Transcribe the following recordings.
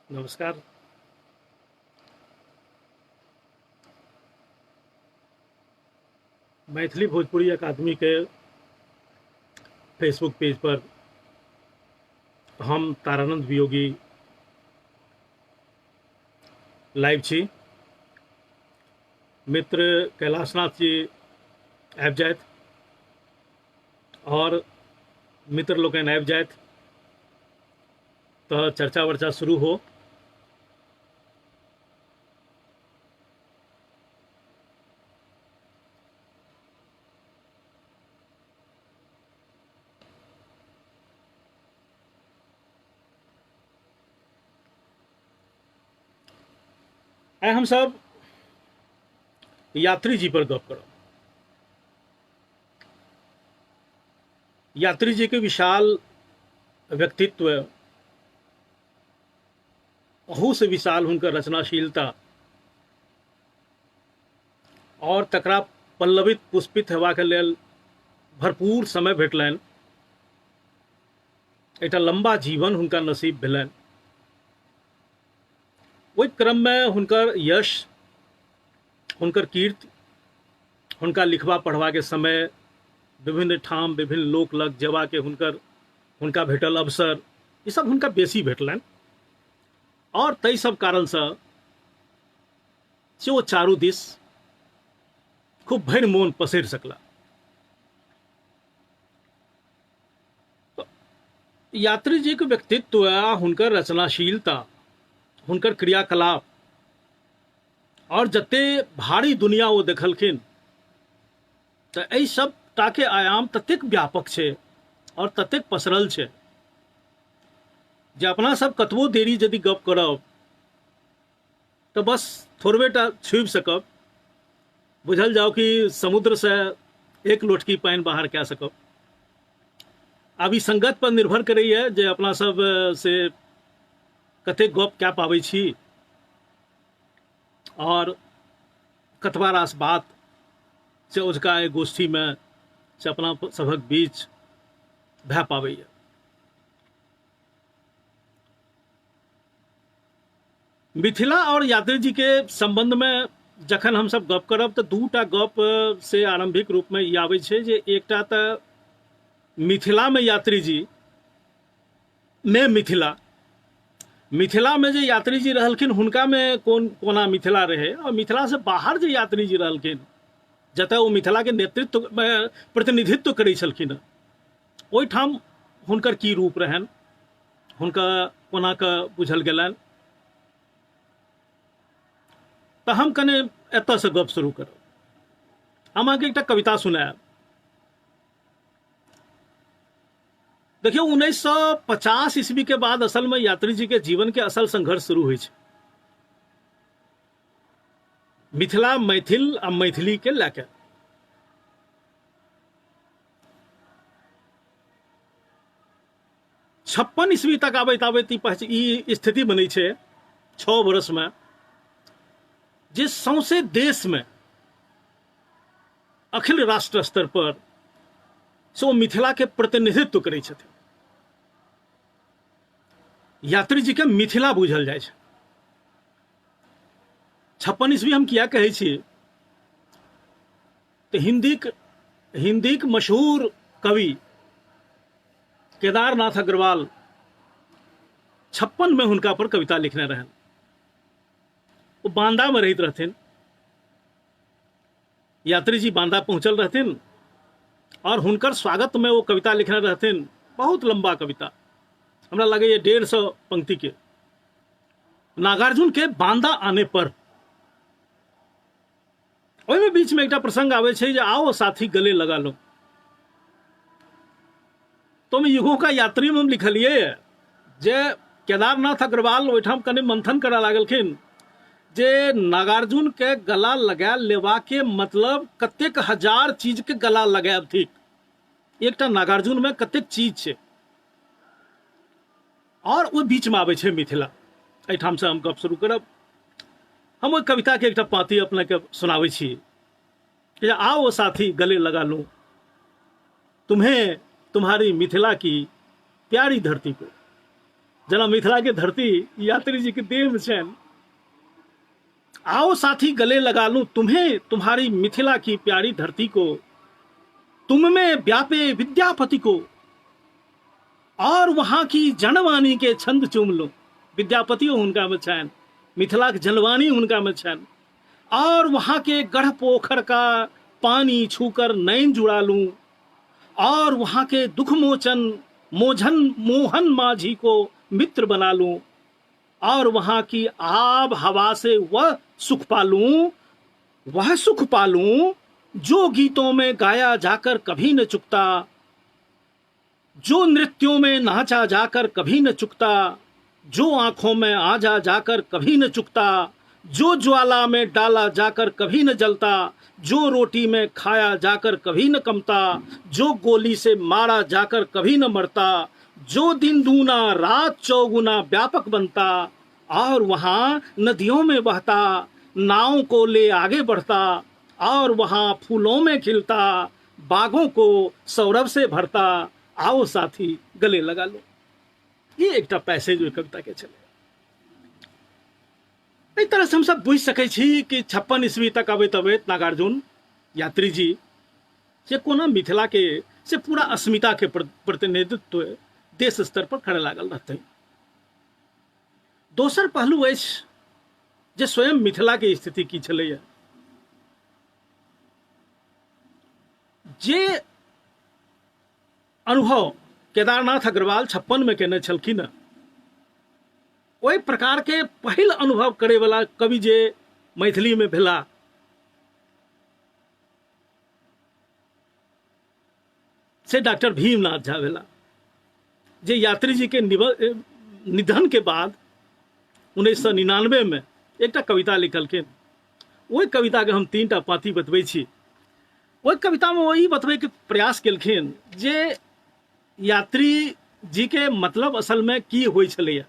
नमस्कार। मैथिली भोजपुरी अकादमी के Facebook page पर हम तारानंद वियोगी लाइव छी। मित्र कैलाशनाथ जी आबि जाथि और मित्र लोकनि आबि जाथि तऽ चर्चा वर्चा शुरू हो। आइ हमसब यात्री जी पर गप करब। यात्री जी के विशाल व्यक्तित्व, अहू से विशाल हुनकर रचनाशीलता और तकरा पल्लवित पुष्पित हेबाक लेल भरपूर समय भेटलनि। एकटा लम्बा जीवन हुनका नसीब भेलनि। ओहि क्रममे हुनकर यश, हुनकर कीर्ति, हुनका लिखबा पढ़बाके समय, विभिन्न ठाम विभिन्न लोक लग जेबाके हुनका भेटल अवसर, ई सब हुनका बेसी भेटलनि और ताहि सब कारणसँ से ओ चारू दिस खूब भरि मोन पसरि सकला। यात्री जी के व्यक्तित्व आ हुनकर रचनाशीलता, हुनकर क्रियाकलाप और जते भारी दुनिया ओ देखलखिन, तऽ एहि सब टाके आयाम ततेक व्यापक छै और ततेक पसरल छै जे अपना सब कतबो देरी यदि गप करब तऽ बस थोड़बे टा छुबि सकब। बुझल जाओ कि समुद्र से एक लोटकी पानि बाहर कए सकब। आब ई संगत पर निर्भर करैए जे अपना सब से कतेक गप कए पाबै छी और कतबा रास बात से ओझका एहि गोष्ठीमे से अपना सभक बीच भए पाबैए। मिथिला और यात्री जी के संबंध में जखन हम सब गप करब तऽ दूटा गप से आरंभिक रूप में ई आबै छै जे एकटा तऽ मिथिला में यात्री जी में मिथिला, मिथिला में जे यात्री जी रहलखिन हुनका में कोन कोना मिथिला रहे और मिथिला से बाहर जे यात्री जी रहलखिन जतऽ ओ मिथिला के नेतृत्व में प्रतिनिधित्व करै छलखिन ओहिठाम हुनकर की रूप रहनि, हुनका कोना कऽ बुझल गेलनि। तऽ हम कने एतऽसँ गप शुरू करब। हम अहाँके एकटा कविता सुनायब। देखियौ, 1950 ईस्वी के बाद असल में यात्री जी के जीवन के असल संघर्ष शुरू होइ छै मिथिला, मैथिल आ मैथिली के लए के। 56 ईस्वी तक आबैत आबैत ई स्थिति बनै छै 6 वर्ष में जे सौंसे देश में अखिल राष्ट्र स्तर पर से ओ मिथिला के प्रतिनिधित्व करै छथिन। यात्री जी के मिथिला बुझल जाइ छै। 56 ईस्वी हम किया कहै छी तऽ हिंदीक मशहूर कवि केदारनाथ अग्रवाल 56 में हुनका पर कविता लिखने रहन। ओ बांदा में रहैत रहथिन। यात्री जी बांदा पहुंचल रहथिन और हुनकर स्वागत में वो कविता लिखने रहथिन। बहुत लंबा कविता, हमरा लगैए 150 पंक्ति के। नागार्जुन के बांदा आने पर ओहिमे बीच में एकटा प्रसंग आबै छै जे आओ साथी गले लगा लो। तो हम युगों का यात्री में हम लिखलिए जे केदारनाथ अग्रवाल ओहिठाम कनि मंथन करऽ लागलखिन जे नागार्जुन के गला लगा लेवा के मतलब कतेक हजार चीज के गला लगायब थिक। एकटा नागार्जुन में कतेक चीज छै और ओहि बीच में आबै छै मिथिला। एहिठाम से हम गप शुरू करब। हम ओहि कविता के एकटा पाँति अपने के सुनाबै छी कि आओ साथी गले लगा लूं तुम्हें तुम्हारी मिथिला की प्यारी धरती को। जेना मिथिला के धरती यात्री जी के देह में छनि। आओ साथी गले लगा लूं तुम्हें, तुम्हारी मिथिला की प्यारी धरती को, तुम में व्यापे विद्यापति को, और वहां की जनवाणी के छंद चूम लूं। विद्यापतियो हुनका में छनि, मिथिला के जनवाणी हुनका में छनि। और वहां के गढ़ पोखर का पानी छूकर नैन जुड़ा लूं, और वहां के दुख मोचन मोझन मोहन माझी को मित्र बना लूं, और वहां की आब हवा से वह सुख पालूं, वह सुख पालूं जो गीतों में गाया जाकर कभी न चुकता, जो नृत्यों में नाचा जाकर कभी न चुकता, जो आंखों में आ जा जाकर कभी न चुकता, जो ज्वाला में डाला जाकर कभी न जलता, जो रोटी में खाया जाकर कभी न कमता, जो गोली से मारा जाकर कभी न मरता, जो दिन दूना रात चौगुना व्यापक बनता, और वहाँ नदियों में बहता, नाव को ले आगे बढ़ता, और वहाँ फूलों में खिलता, बागों को सौरभ से भरता, आओ साथी गले लगा लो। ई एकटा पैसेज ओहि कविता के छलै। एहि तरह से हमसब बुझि सकै छी कि 56 ईस्वी तक अबैत अबैत नागार्जुन यात्री जी से कोना मिथिला के से पूरा अस्मिता के प्रतिनिधित्व देश स्तर पर करे लागल रहते। दोसर पहलू अछि जे स्वयं मिथिला के स्थिति की छलैया, जे अनुभव केदारनाथ अग्रवाल 56 में केने छलखिन, ओहि प्रकार के पहिल अनुभव करे वाला कवि जे मैथिली में भेला से डॉक्टर भीमनाथ झा भेला, जे यात्री जी के निधन के बाद 1999 में एकटा कविता लिखलखिन। ओहि कविता के हम 3टा पाँति बतबै छी। ओहि कविता में ओ ई बतबै के प्रयास केलखिन जे यात्री जी के मतलब असल में की होइ छलैया।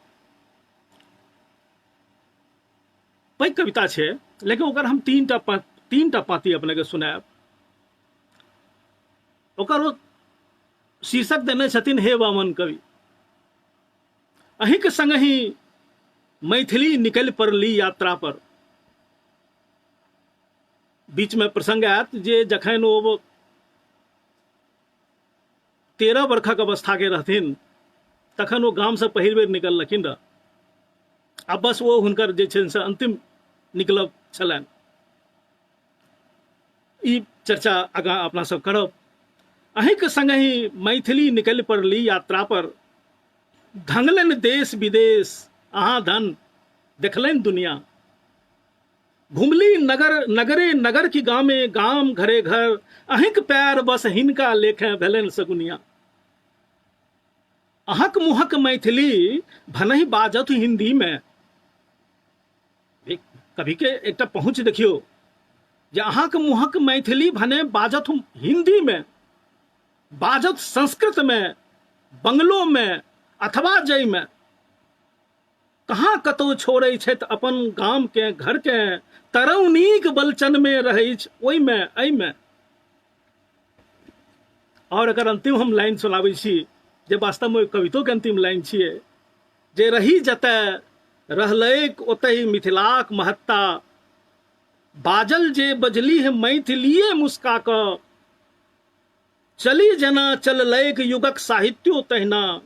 पैघ कविता छै, लेकिन ओकर हम तीनटा पाँति अपने के सुनायब। ओकर ओ शीर्षक देने छथिन हे वामन कवि। अहींके संगहि मैथिली निकलि पड़ली यात्रा पर। बीच में प्रसंग आयत जे जखन ओ 13 बरखक अवस्था के रहथिन तखन ओ गाम से पहिल बेर निकललखिन रह, आ बस ओ हुनकर जे छै से अंतिम निकलब छलनि। ई चर्चा आगाँ अपना सब करब। अहींके संगहि मैथिली निकलि पड़ली यात्रा पर, धंगलनि देश विदेश अहाँ धन देखलनि दुनिया, घुमली नगर नगरे नगर की गामे गाम घरे घर, अहींक पैर बस हिनका लेखे भेलनि सगुनिया। अहाँक मुँहक मैथिली भनहि बाजत हिंदी में। कवि के एकटा पहुँच देखियो जे अहाँक मुँहक मैथिली भने बाजत हिंदी में, बाजत संस्कृत में, बंगलो में अथवा जय में, कहाँ कतौ छोड़ै छथि अपन गाम के घर के, तरौनीक बलचन में रहै ओहिमे एहिमे। और अगर अंतिम हम लाइन सुनाबै छी जे वास्तव में कवितो के अंतिम लाइन छियै, जे रही जतय रहलैक ओतहि मिथिलाक महत्ता, बाजल जे बजली है मैथिलीए मुस्का कऽ, चली जेना चललैक युगक साहित्यो तहिना,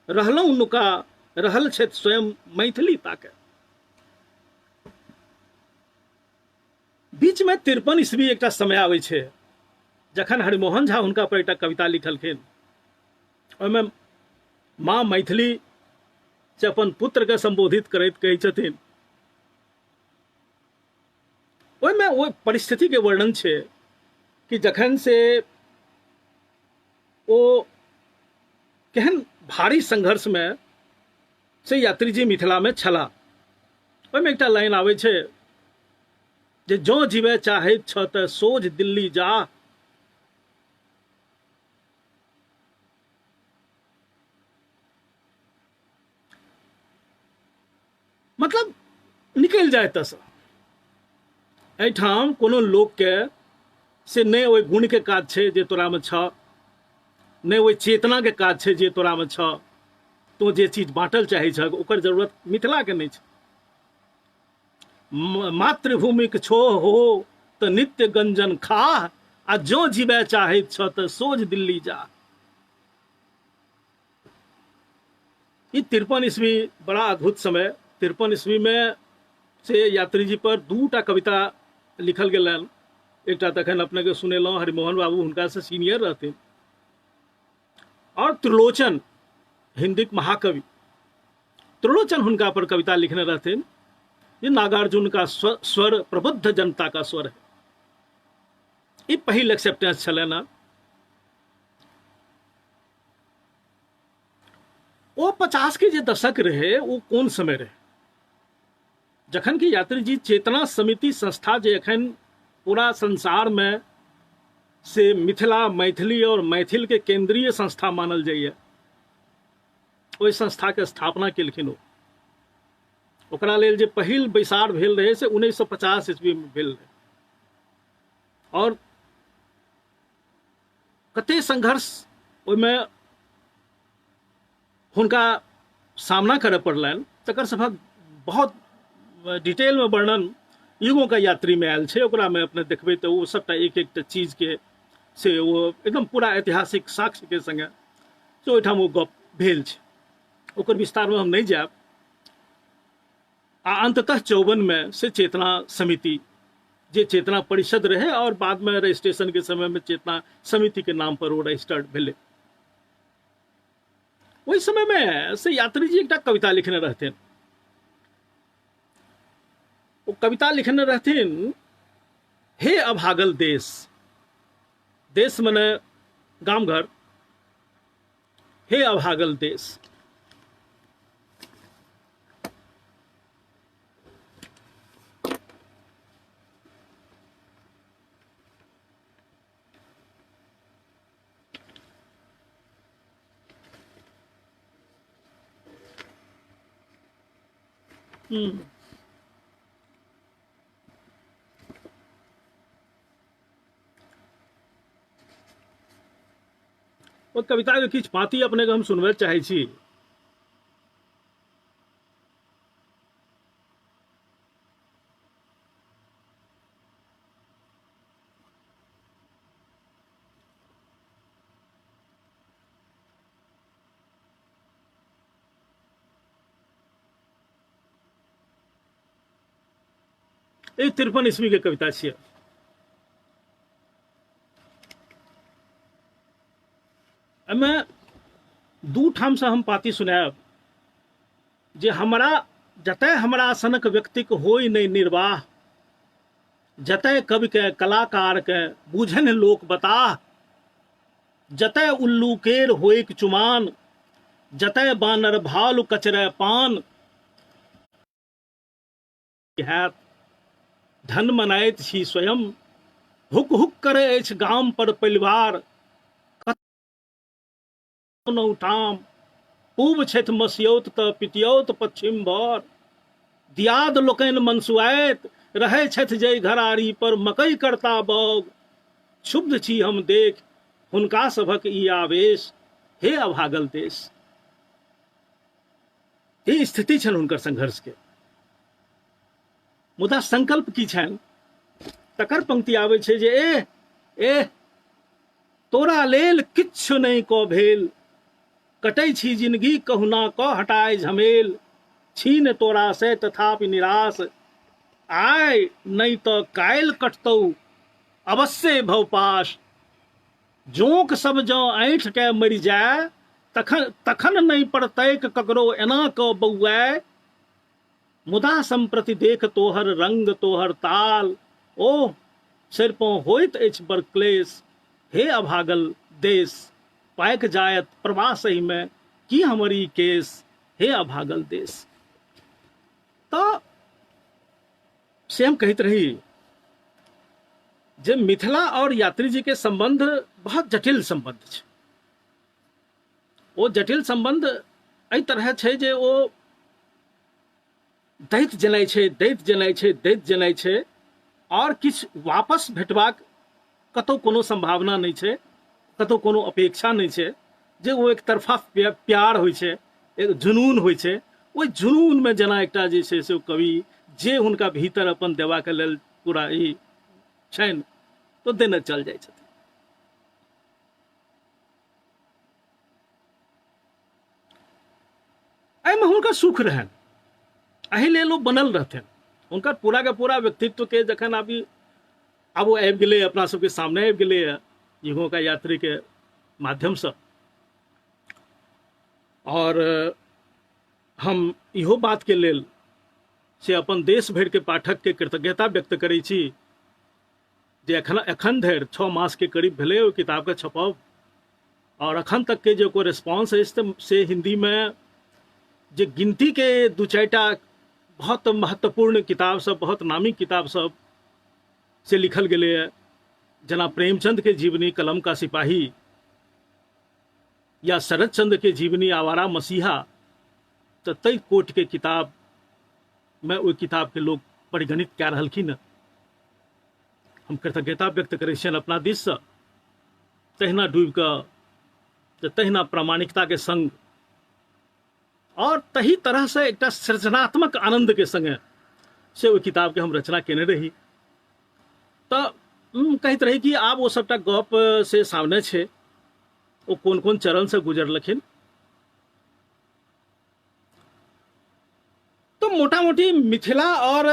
रहलहुँ नुका रहल छथि स्वयं मैथिली ताके। बीच में 53 ईस्वी एकटा समय आबै छै जखन हरिमोहन झा हुनका पर एकटा कविता लिखलखिन, ओहिमे माँ मैथिली से अपन पुत्र के संबोधित करैत कहै छथिन, ओहिमे ओहि परिस्थिति के वर्णन छै कि जखन से ओ केहन भारी संघर्ष में से यात्री जी मिथिला में छला। ओहिमे एकटा लाइन आबै छै जे जँ जीवे चाहैत छ तऽ सोझ दिल्ली जा, मतलब निकलि जाय एतऽसँ। एहिठाम कोनो लोकके से नहि ओहि गुणके काज छै जे तोरामे छह, नहि ओहि चेतनाके काज छै जे तोरामे छह, तोँ जे चीज बाँटल चाहै छहक ओकर जरूरत मिथिलाके नहि छै। मातृभूमिक छोह हो तऽ नित्य गंजन खाह, आ जँ जीबय चाहैत छह तऽ सोझ दिल्ली जा। ई 53 ईस्वी बड़ा अद्भुत समय। 53 ईस्वी में से यात्री जी पर 2टा कविता लिखल गेलनि। एकटा तखन अपने के सुनेलहुँ, हरिमोहन बाबू हुनका से सीनियर रहथिन, और त्रिलोचन हिंदीक महाकवि त्रिलोचन हुनका पर कविता लिखने रहथिन। ये नागार्जुन का स्वर प्रबुद्ध जनता का स्वर है। ई पहिल एक्सेप्टेंस छलनि हँ। ओ 50 के जे दशक रहे ओ कोन समय रहे, जखन कि यात्री जी चेतना समिति संस्था जे एखन पूरा संसार में से मिथिला मैथिली और मैथिल के केंद्रीय संस्था मानल जाइए, ओहि संस्था के स्थापना केलखिन। ओ ओकरा लेल जे पहिल बैसार भेल रहे से 1950 ईस्वी में भेल रहे, और कते संघर्ष ओहिमे हुनका सामना करय पड़लनि, तकर सभक बहुत डिटेलमे वर्णन युगों का यात्री में आयल छै। ओकरामे अपने देखबै तऽ ओ सबटा एक एकटा चीजके से ओ एकदम पूरा ऐतिहासिक साक्ष्यके संगे से ओहिठाम ओ गप भेल छै, ओकर विस्तारमे हम नहि जायब। आ अंततः 54 में से चेतना समिति, जे चेतना परिषद रहे और बाद में रजिस्ट्रेशन के समय में चेतना समिति के नाम पर वो रजिस्टर्ड भेलै। ओहि समय में से यात्री जी एकटा कविता लिखने रहथिन। ओ कविता लिखने रहथिन, हे अभागल देश, देश मने गाम घर, हे अभागल देश। ओ कविता के किछु पाँति अपने के हम सुनबै चाहै छी। ई 53 ईस्वी के कविता छियै। एहिमे 2 ठाम से हम पाती सुनायब जे हमरा जतय हमरा सनक व्यक्तिक होइ नहि निर्वाह, जतय कवि के कलाकार के बुझन लोक बताह, जतय उल्लू केर होइक चुमान, जतय बानर भालु कचरे पान, हैत धन मनाइत छी स्वयं, हुक हुक करे अछि गाम पर परिवार, कतौ ठाम पूब छथि मसियौत तऽ पितियौत पश्चिम भर, दियाद लोकनि मनसुआइत रहै छथि जै घरारी पर मकई करता बौग, क्षुब्ध छी हम देख हुनका सभक ई आवेश, हे अभागल देश। ई स्थिति छनि हुनकर संघर्ष के। मुदा संकल्प की छनि तकर पंक्ति आबै छै जे ए ए तोरा लेल किछु नहि कऽ भेल, कटै छी जिनगी कहुना कऽ हटाय झमेल, छीन तोरा से तथापि निराश, आइ नहि तऽ काल्हि कटतौ अवश्ये भवपाश, जोंक सब जँ ऐंठ के मरि जाय तखन तखन नहि पड़तैक ककरो एना कऽ बौआय, मुदा सम्प्रति देख तोहर रंग तोहर ताल, ओह सरिपों होइत अछि बड़ क्लेश, हे अभागल देश, पाकि जायत प्रवासहि मे की हमर ई केश, हे अभागल देश। तऽ से हम कहैत रही जे मिथिला और यात्री जी के संबंध बहुत जटिल संबंध छै। ओ जटिल संबंध एहि तरह छै जे ओ दैत जेनाइ छै, दैत जेनाइ छै, दैत जेनाइ छै, और किछु वापस भेटबाक कतौ कोनो संभावना नहि छै, कतौ कोनो अपेक्षा नहि छै, जे ओ एक तरफा प्यार होइ छै। एक जुनून होइ छै, ओहि जुनूनमे जेना एकटा जे छै से ओ कवि जे हुनका भीतर अपन देबाके लेल पूरा ई छनि तऽ देने चल जाइ छथिन। एहिमे हुनकर सुख रहनि, एहि लेल ओ बनल रहथिन। हुनकर पूरा के पूरा व्यक्तित्व के जखन अभी आब ओ आबि गेलै, अपना सबके सामने आबि गेलैए युगों का यात्री के माध्यमसँ। और हम इहो बातके लेल से अपन देश भरिके पाठकके कृतज्ञता व्यक्त करै छी जे एखन एखन धरि 6 मासके करीब भेलै ओहि किताबके छपब, और अखन तकके जे ओकर रिस्पॉन्स अछि तऽ से हिन्दीमे जे गिनतीके 2-4 बहुत महत्वपूर्ण किताब सब, बहुत नामी किताब सब से लिखल गेलैए, जेना प्रेमचंद के जीवनी कलम का सिपाही या शरद चंद्र के जीवनी आवारा मसीहा, तऽ ताहि कोटिके किताबमे ओहि किताबके लोक परिगणित कए रहलखिन हँ। हम कृतज्ञता व्यक्त करै छियनि अपना दिससँ। तहिना डूबि कऽ तऽ तहिना प्रामाणिकताके संग और तही तरहसँ एकटा सृजनात्मक आनन्दके संगे से ओहि किताबके हम रचना केने रही। तऽ कहैत रही कि आब ओ सबटा गप से सामने छै, ओ कोन कोन चरणसँ गुजरलखिन। तो मोटा मोटी मिथिला और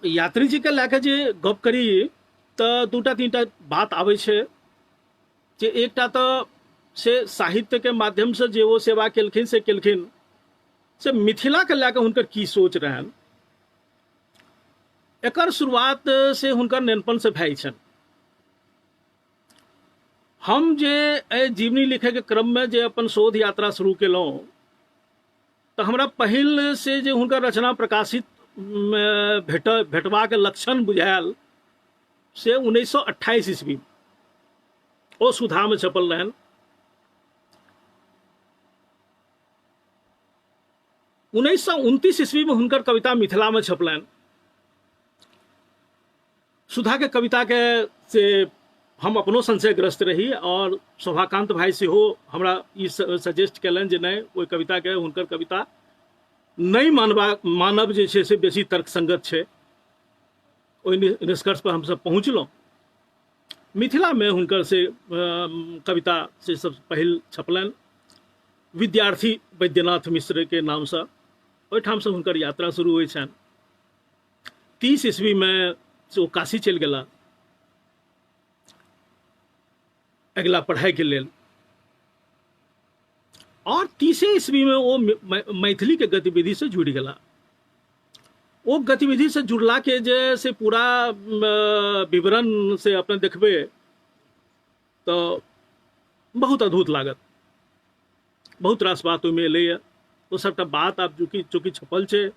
यात्री जी के लए जे गप करी तऽ 2-3 बात आबै छै जे एकटा तऽ से साहित्य के माध्यम से जे ओ सेवा केलखिन से केलखिन, से मिथिला के लए कऽ हुनकर की सोच रहनि, एकर शुरुआत से हुनकर नेनपन से भए छनि। हम जे एहि जीवनी लिखैके क्रममे जे अपन शोध यात्रा शुरू केलहुँ तऽ हमरा पहिल से जे हुनकर रचना प्रकाशित भेटबाक लक्षण बुझायल से 1928 ईस्वी ओ सुधामे छपल रहनि। 1929 ईस्वी में हुनकर कविता मिथिला में छपलनि। सुधा के कविता के से हम अपनो संशयग्रस्त रही और शोभाकांत भाई सेहो हमरा ई सजेस्ट केलनि जे नहि, ओहि कविता के हुनकर कविता नहि मानब जे छै से बेसी तर्कसंगत छै। ओहि निष्कर्ष पर हमसब पहुँचलहुँ। मिथिला में हुनकर से कविता से सब पहिल छपलनि विद्यार्थी वैद्यनाथ मिश्र के नामसँ। ओहिठामसँ हुनकर यात्रा शुरू होइ छनि। 30 ईस्वी में से ओ काशी चलि गेला अगिला पढ़ाई के लेल, और 30 ईस्वी में ओ मैथिली के गतिविधि से जुड़ि गेला। ओ गतिविधि से जुड़ला के जे से पूरा विवरण से अपने देखबे तो बहुत अद्भुत लागत। बहुत रास बात ओहिमे एलैए। ओ सबटा बात आब चूँकि छपल छै,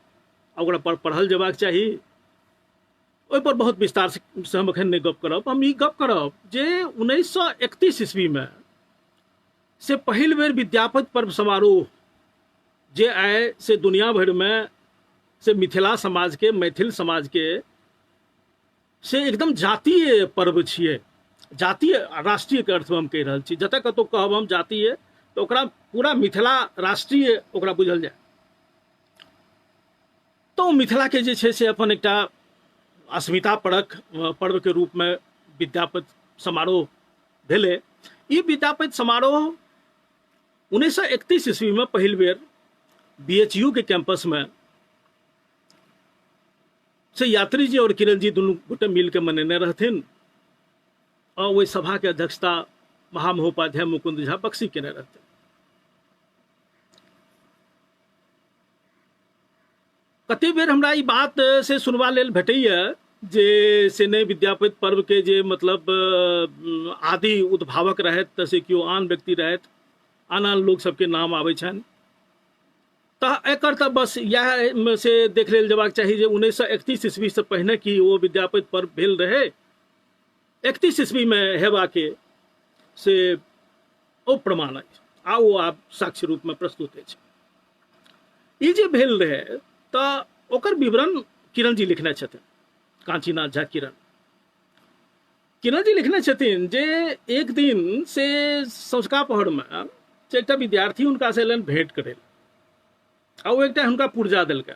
ओकरा पर पढ़ल जेबाक चाही, ओहिपर बहुत विस्तार से हम एखन नहि गप करब। हम ई गप करब जे 1931 ईस्वी में से पहिल बेर विद्यापति पर्व समारोह जे आइ से दुनिया भरिमे से मिथिला समाजके, मैथिल समाजके से एकदम जातीय पर्व छियै। जातीय राष्ट्रीय के अर्थमे हम कहि रहल छी, जतऽ कतहु कहब हम जातीय तऽ ओकरा पूरा मिथिला राष्ट्रीय ओकरा बुझल जाय। तऽ ओ मिथिलाके जे छै से अपन एकटा अस्मिता परक पर्वके रूपमे विद्यापति समारोह भेलै। ई विद्यापति समारोह 1931 ईस्वीमे पहिल बेर BHU के कैंपसमे से यात्री जी और किरण जी दुनू गोटे मिलके मनेने रहथिन और ओहि सभाके अध्यक्षता महामहोपाध्याय मुकुंद झा बक्सी केने रहथिन। कते बेर हमरा ई बात से सुनबा लेल भेटैए जे से नहि विद्यापति पर्व के जे मतलब आदि उद्भावक रहथि तऽ से केओ आन व्यक्ति रहथि, आन आन लोक सबके नाम आबै छनि। तऽ एकर तऽ बस इएह से देख लेल जेबाक चाही जे 1931 ईस्वी से पहिने की ओ विद्यापति पर्व भेल रहै, 31 ईस्वी में हेबाके से ओ प्रमाण अछि आ ओ आब साक्ष्य रूप में प्रस्तुत अछि। ई जे भेल रहै तऽ ओकर विवरण किरण जी लिखने छथिन, कांचीनाथ झा किरण। किरण जी लिखने छथिन जे एक दिन से सँझुका पहरमे से एकटा विद्यार्थी हुनका से एलनि भेंट करै लए। आ ओ एकटा हुनका पुर्जा देलकै,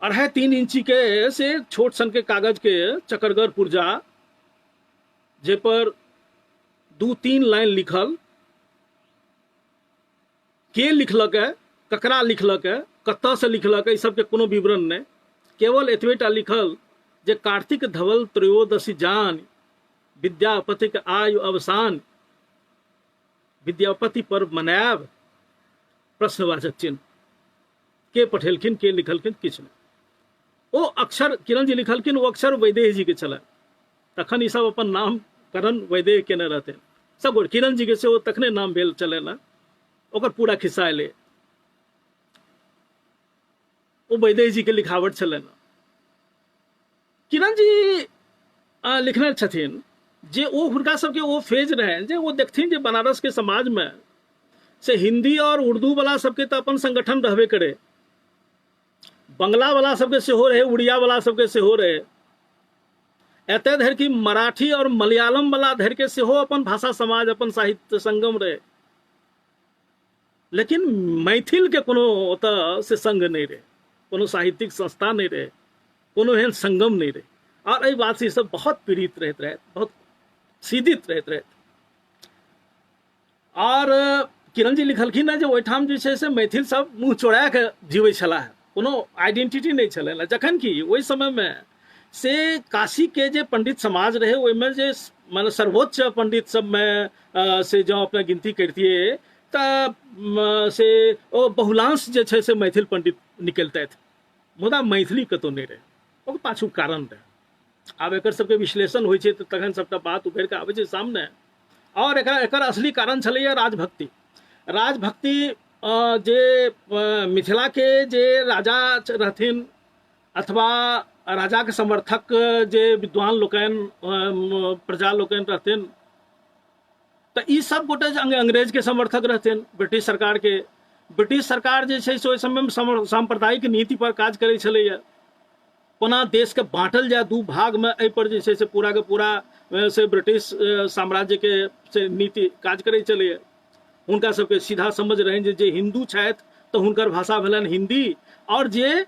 2.5-3 इंची के से छोट सन के कागज के चकरगर पुर्जा, जे पर 2-3 लाइन लिखल, के लिखलक है, ककरा लिखलक है, कतऽ से लिखलक है, ई सबके कोनो विवरण नहि, केवल एतबेटा लिखल जे कार्तिक धवल त्रयोदशी जान, विद्यापतिक आयु अवसान, विद्यापति पर्व मनायब, प्रश्नवाचक चिन्ह। के पठेलखिन, के लिखलखिन, किछु नहि। ओ अक्षर किरण जी लिखलखिन, ओ अक्षर वैदेही जी के छलनि। तखन ई सब अपन नामकरण वैदेही केने रहथिन सब गोटे। किरण जी के सेहो तखने नाम भेल छलनि, ओकर पूरा खिस्सा एलै। ओ वैदेही जी के लिखावट छलनि। किरण जी लिखने छथिन जे ओ हुनका सबके ओ फेज रहनि जे ओ देखथिन जे बनारस के समाज में से हिंदी और उर्दू वाला सबके तऽ अपन संगठन रहबे करे, बंगला वाला सबके सेहो रहे, उड़िया वाला सबके सेहो रहे, एतय धरि कि मराठी और मलयालम वाला धरि के सेहो अपन भाषा समाज, अपन साहित्य संगम रहे, लेकिन मैथिल के कोनो ओतऽ से संग नहि रहे, कोनो साहित्यिक संस्था नहि रहे, कोनो एहन संगम नहि रहे। और एहि बात से ई सब बहुत पीड़ित रहैत रहथि, बहुत सीदित रहैत रहथि। और किरण जी लिखलखिन हँ जे ओहिठाम जे छै से मैथिल सब मुँह चोरा कऽ जीबै छलाह, कोनो आइडेंटिटी नहि छलनि। जखन कि ओहि समयमे से काशीके जे पंडित समाज रहै ओहिमे जे माने सर्वोच्च पंडित सबमे से जँ अपना गिनती करितियै तऽ से ओ बहुलांश जे छै से मैथिल पंडित निकलितथि, मुदा मैथिली कतहु नहि रहै। ओकर पाछू कारण रहै। आब एकर सबके विश्लेषण होइ छै तऽ तखन सबटा बात उभरि कऽ आबै छै सामने। और एकर असली कारण छलैया राजभक्ति। राजभक्ति जे मिथिलाके जे राजा रहथिन अथवा राजाके समर्थक जे विद्वान लोकनि, प्रजा लोकनि रहथिन, तऽ ई सब गोटे जे अंग्रेजके समर्थक रहथिन, ब्रिटिश सरकारके। ब्रिटिश सरकार जे छै से ओहि समयमे सांप्रदायिक नीति पर काज करै छलैया, कोना देशके बाँटल जाय दू भागमे, एहि पर जे छै से पूरा के पूरा से ब्रिटिश साम्राज्यके से नीति काज करै छलैया। हुनका सबके सीधा समझ रहनि जे हिन्दू छथि तऽ हुनकर भाषा भेलनि हिन्दी, और जे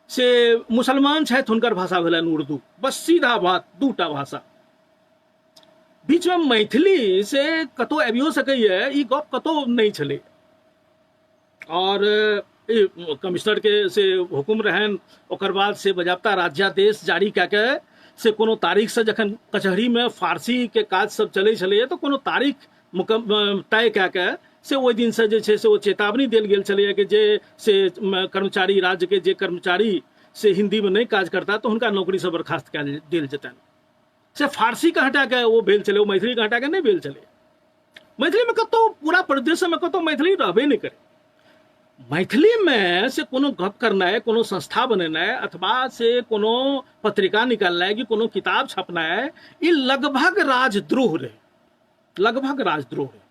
से मुसलमान छथि हुनकर भाषा भेलनि उर्दू। बस सीधा बात, दूटा भाषा। बीचमे मैथिली से कतहु आबियो सकैए ई गप कतहु नहि छलै। और कमिश्नर के से हुकुम रहनि, ओकर बाद से बजाबता राज्यादेश जारी कए के से कोनो तारीख से जखन कचहरी में फारसी के काज सब चलै छलैए तऽ कोनो तारीख तय कए के से ओहि दिन से जे छै से ओ चेतावनी देल गेल छलैए कि जे से कर्मचारी, राज्य के जे कर्मचारी से हिंदी में नहि काज करता तऽ हुनका नौकरी से बर्खास्त कए देल जेतनि। से फारसी के हटा के ओ भेल छलै, ओ मैथिली के हटा के नहि भेल छलै। मैथिली में कतहु पूरा परिदृश्य में कतहु मैथिली रहबे नहि करे। मैथिली में से कोनो गप करनाइ, कोनो संस्था बनेनाइ अथवा से कोनो पत्रिका निकालनाइ कि कोनो किताब छपनाइ, ई लगभग राजद्रोह रहे, लगभग राजद्रोह रहे।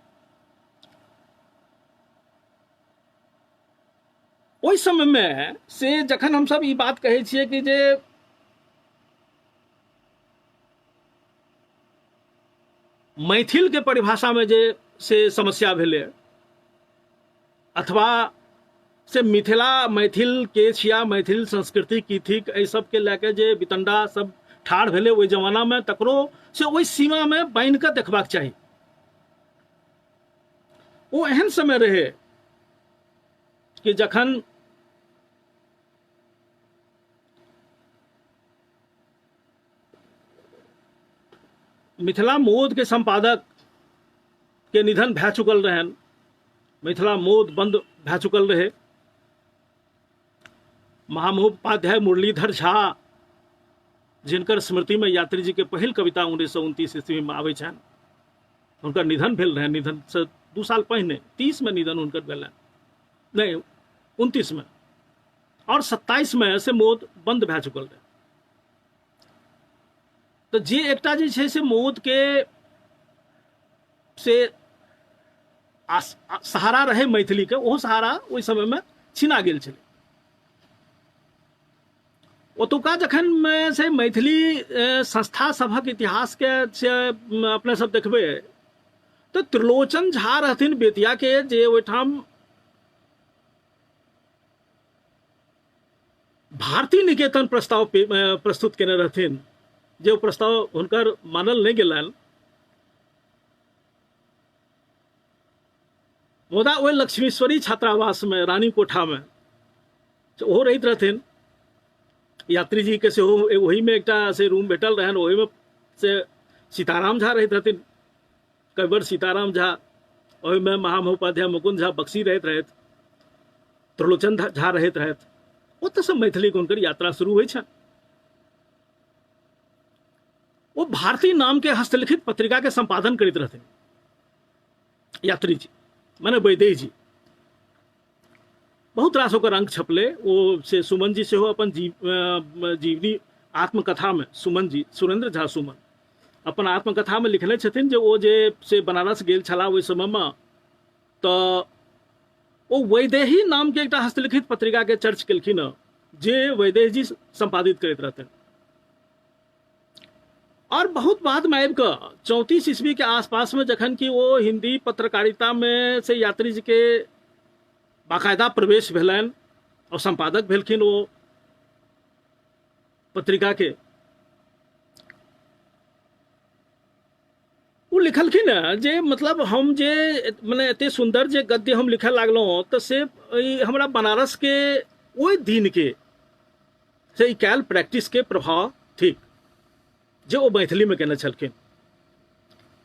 ओहि समय में से जखन हमसब ई बात कहै छियै कि जे मैथिल के परिभाषा में जे से समस्या भेलै अथवा से मिथिला मैथिल के छिया, मैथिल संस्कृति की थिक, एहि सबके लए के जे वितंडा सब ठाढ़ भेलै ओहि जमाना में, तकरो से ओहि सीमा में बान्हि कऽ देखबाक चाही। ओ एहन समय रहे कि जखन मिथिला मोद के संपादक के निधन भए चुकल रहनि, मिथिला मोद बंद भए चुकल रहे, महामहोपाध्याय मुरलीधर झा जिनकर स्मृति में यात्री जी के पहिल कविता 1929 ईस्वी में आबै छनि, हुनकर निधन भेल रहनि। निधन से 2 साल पहिने 30 में निधन हुनकर भेल रहनि, नहीं 29 में, और 27 में से मोद बंद भए चुकल रहे। तो जे एकटा जे छै से मोद के से सहारा रहे मैथिली के, ओहो सहारा ओहि समय में छिना गेल छलै। ओतुका जखन से मैथिली संस्था सभक इतिहास के से अपने सब देखबै तऽ त्रिलोचन झा रहथिन बेतियाके, जे ओहिठाम भारती निकेतन प्रस्ताव प्रस्तुत केने रहथिन, जे ओ प्रस्ताव हुनकर मानल नहि गेलनि। मुदा ओहि लक्ष्मीश्वरी छात्रावासमे रानी कोठामे ओहो रहैत रहथिन। यात्री जीके सेहो ओहिमे एकटा से रूम भेटल रहनि, ओहिमे से सीताराम झा रहैत रहथिन, कविवर सीताराम झा, ओहिमे महामहोपाध्याय मुकुंद झा बक्सी रहैत रहथि, त्रिलोचन झा रहैत रहथि। ओतऽसँ मैथिलीके हुनकर यात्रा शुरू होइ छनि। ओ भारती नामके हस्तलिखित पत्रिकाके सम्पादन करैत रहथिन यात्री जी, माने वैदेही जी। बहुत रास ओकर अंक छपलै। ओ से सुमन जी सेहो अपन जीवनी आत्मकथामे, सुमन जी, सुरेंद्र झा सुमन अपन आत्मकथामे लिखने छथिन जे ओ जे से बनारस गेल छलाह ओहि समयमे, तऽ ओ वैदेही नामके एकटा हस्तलिखित पत्रिकाके चर्च केलखिन हँ, जे वैदेही जी सम्पादित करैत रहथिन। और बहुत बाद में आबि कऽ 34 ईस्वी के आसपास में जखन कि ओ हिंदी पत्रकारिता में से यात्री जी के बाकायदा प्रवेश भेलनि और संपादक भेलखिन ओ पत्रिका के, ओ लिखलखिन जे मतलब हम जे मने एते सुंदर जे गद्य हम लिखऽ लागलहुँ तऽ से हमरा बनारस के ओहि दिन के से ई कयल प्रैक्टिसके प्रभाव थिक जे ओ मैथिलीमे केने छलखिन।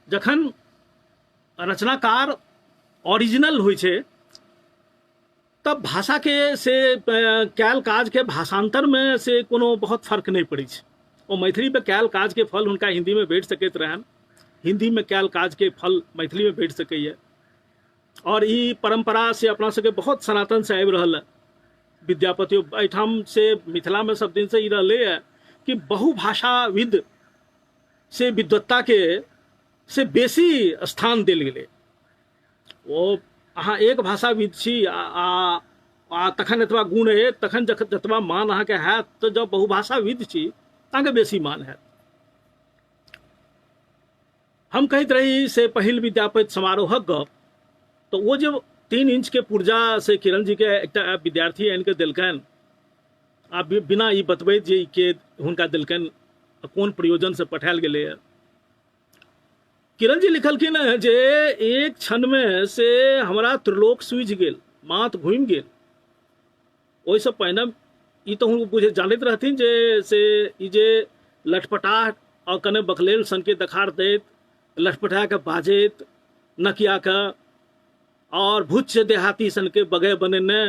जखन रचनाकार ओरिजिनल होइ छै तब भाषाके से कयल काजके भाषान्तरमे से कोनो बहुत फर्क नहि पड़ै छै। ओ मैथिलीमे कयल काजके फल हुनका हिन्दीमे भेट सकैत रहनि, हिन्दीमे कयल काजके फल मैथिलीमे भेट सकैए। और ई परम्परा से अपना सबके बहुत सनातनसँ आबि रहल है। विद्यापति एहिठाम से मिथिलामे सब दिनसँ ई रहलै है कि बहुभाषाविद से विद्वत्ताके से बेसी स्थान देल गेलै। ओ अहाँ एक भाषाविद छी आ आ तखन एतबा गुण अइ, तखन जखन जतबा मान अहाँके हैत, तऽ जँ बहुभाषाविद छी अहाँके बेसी मान हैत। हम कहैत रही से पहिल विद्यापति समारोहक गप, तऽ ओ जे 3 इंच के पुर्जा से किरण जी के एकटा विद्यार्थी आनि कऽ देलकनि, आ बिना ई बतबैत जे ई के हुनका देलकनि, कोन प्रयोजन से पठायल गेलैए। किरण जी लिखलखिन जे एक क्षणमे से हमरा त्रिलोक सूझि गेल, माथ घूमि गेल। ओहिसँ पहिने ई तऽ हुनको बुझे जानैत रहथिन जे से ई जे लटपटाह आओर कने बकलेल सनके देखार दैत, लटपटा कऽ बाजैत, नकिया कऽ आओर भुच्च देहाती सनके बगय बनेने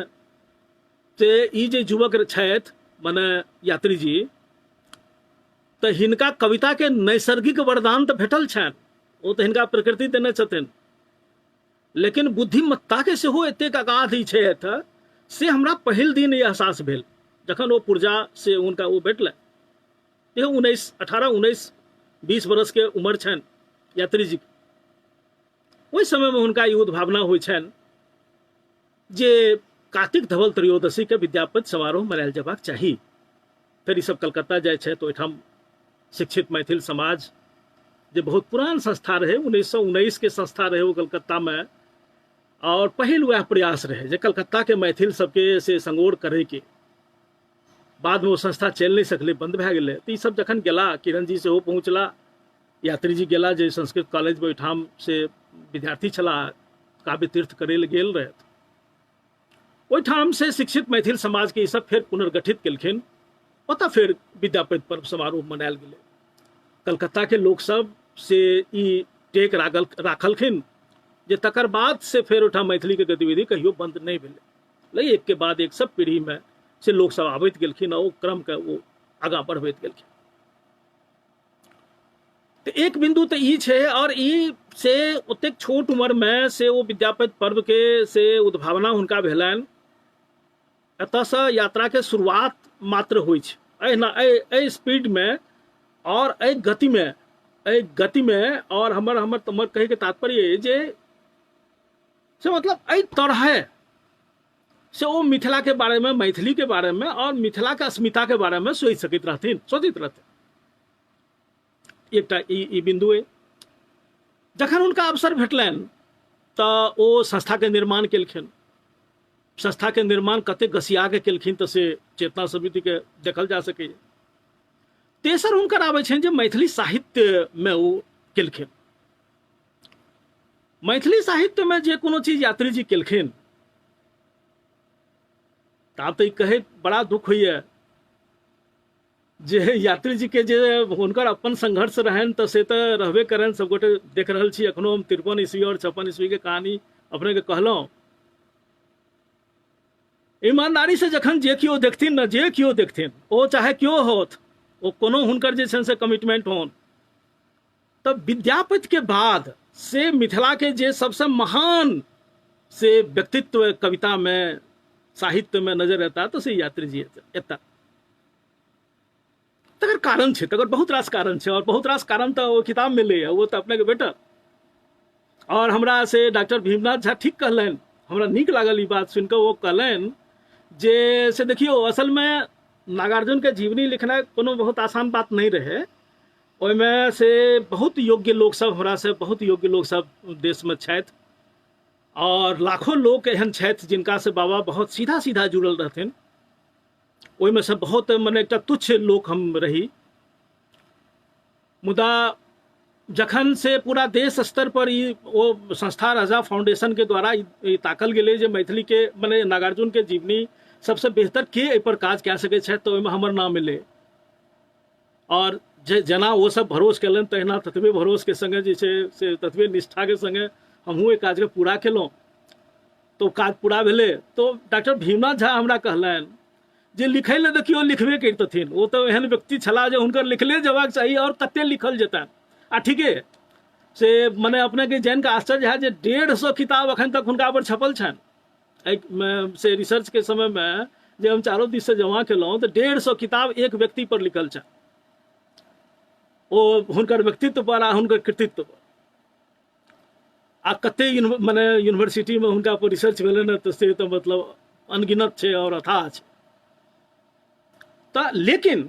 से ई जे युवक छथि मने यात्री जी, तऽ हिनका कविताके नैसर्गिक वरदान तऽ भेटल छनि, ओ तऽ हिनका प्रकृति देने छथिन, लेकिन बुद्धिमत्ताके सेहो एतेक अगाध ई छथि से हमरा पहिल दिन ई एहसास भेल जखन ओ पुर्जा से हुनका ओ भेटलनि। इहो 19, 18, 19, 20 बरसके उम्र छनि यात्री जी। ओहि समयमे हुनका ई उद्भावना होइ छनि जे कार्तिक धवल त्रयोदशी के विद्यापति समारोह मनायल जयबाक चाही। फेर ई सब कलकत्ता जाइ छथि, ओहिठाम शिक्षित मैथिल समाज जे बहुत पुरान संस्था रहे, 1919 के संस्था रहे ओ कलकत्ता में, और पहिल वएह प्रयास रहे जे कलकत्ता के मैथिल सबके से संगोर करे के। बाद में ओ संस्था चलि नहि सकलै, बंद भए गेलै। तऽ ई सब जखन गेला, किरण जी सेहो पहुँचला, यात्री जी गेला जे संस्कृत कॉलेज में ओहिठाम से विद्यार्थी छलाह, काव्य तीर्थ करै लए गेल रहथि, ओहिठाम से शिक्षित मैथिल समाज के ई सब फेर पुनर्गठित केलखिन। ओतऽ फेर विद्यापति पर्व समारोह मनायल गेलै। कलकत्ता के लोक सब से ई टेक राखलखिन जे तकर बाद से फेर ओहिठाम मैथिली के गतिविधि कहियो बंद नहि भेलै। एक के बाद एक सब पीढ़ी में से लोक सब आबैत गेलखिन आ ओ क्रम के ओ आगाँ बढ़बैत गेलखिन। तऽ एक बिन्दु तऽ ई छै, और ई से ओतेक छोट उम्र में से ओ विद्यापति पर्व के से उद्भावना हुनका भेलनि। एतऽसँ यात्रा के शुरुआत मात्र होइ छै। एहिना एहि स्पीड में और एहि गति में, एहि गति में, और हमर हमर हमर कहैके तात्पर्य अइ जे से मतलब एहि तरहे से ओ मिथिला के बारे में, मैथिली के बारे में और मिथिला के अस्मिता के बारे में सोचि सकैत रहथिन, सोचैत रहथिन। एकटा ई बिन्दु अइ। जखन हुनका अवसर भेटलनि तऽ ओ संस्थाके निर्माण केलखिन। संस्थाके निर्माण कतेक गसियाके केलखिन तऽ से चेतना समितिके देखल जा सकैए। तेसर हुनकर आबै छनि जे मैथिली साहित्यमे ओ केलखिन। मैथिली साहित्यमे जे कोनो चीज यात्री जी केलखिन, तऽ आब तऽ ई कहैत बड़ा दुख होइए जे यात्री जी के जे हुनकर अपन संघर्ष रहनि तऽ से तऽ रहबे करनि, सबगोटे देख रहल छी। एखनो हम 53 ईस्वी और 56 ईस्वी के कहानी अपने के कहलहुँ। ईमानदारी से जखन जे केओ देखथिन ने, जे केओ देखथिन, ओ चाहे केओ होत, ओ कोनो हुनकर जे छनि से कमिटमेंट होन, तऽ विद्यापति के बाद से मिथिला के जे सबसे महान से व्यक्तित्व कविता में साहित्य में नजर एता तऽ से यात्री जी एता। तकर कारण छै, तकर बहुत रास कारण छै, और बहुत रास कारण तऽ ओ किताब में लैए, ओ तऽ अपने के भेटत। और हमरा से डॉक्टर भीमनाथ झा ठीक कहलनि, हमरा नीक लागल ई बात सुनिकऽ। ओ कहलनि जे से देखियौ, असल में नागार्जुन के जीवनी लिखनाइ कोनो बहुत आसान बात नहीं रहे। ओहिमे से बहुत योग्य लोक सब, हमरा से बहुत योग्य लोक सब देश में छथि, और लाखों लोक एहन छथि जिनका से बाबा बहुत सीधा सीधा जुड़ल रहथिन। ओहिमे से बहुत मने एकटा तुच्छ लोक हम रही। मुदा जखन से पूरा देश स्तर पर ई ओ संस्था राजा फाउंडेशन के द्वारा ई ताकल गेलै जे मैथिली के मने नागार्जुन के जीवनी सबसे बेहतर के एहि पर काज कए सकै छथि, तऽ ओहिमे हमर नाम एलै। और जे जेना ओ सब भरोस केलनि तहिना ततबे भरोस के संगे जे छै से ततबे निष्ठा के संगे हमहूँ एहि काजके पूरा केलहुँ। तऽ ओ काज पूरा भेलै। तऽ डॉक्टर भीमनाथ झा हमरा कहलनि जे लिखै लए देखियौ लिखबे करितथिन, ओ तऽ एहन व्यक्ति छलाह जे हुनकर लिखले जेबाक चाही और कते लिखल जेतनि। आ ठीके से मने अपनेके जानि कऽ आश्चर्य हैत जे 150 किताब एखन तक हुनका पर छपल छनि। एहिमे से रिसर्च के समय में जे हम चारो दिस से जमा केलहुँ तऽ 150 किताब एक व्यक्ति पर लिखल छनि, ओ हुनकर व्यक्तित्व पर आ हुनकर कृतित्व पर। आ कते मने यूनिवर्सिटी में हुनका पर रिसर्च भेलै ने तऽ से तऽ मतलब अनगिनत छै और अथाह छै। तऽ लेकिन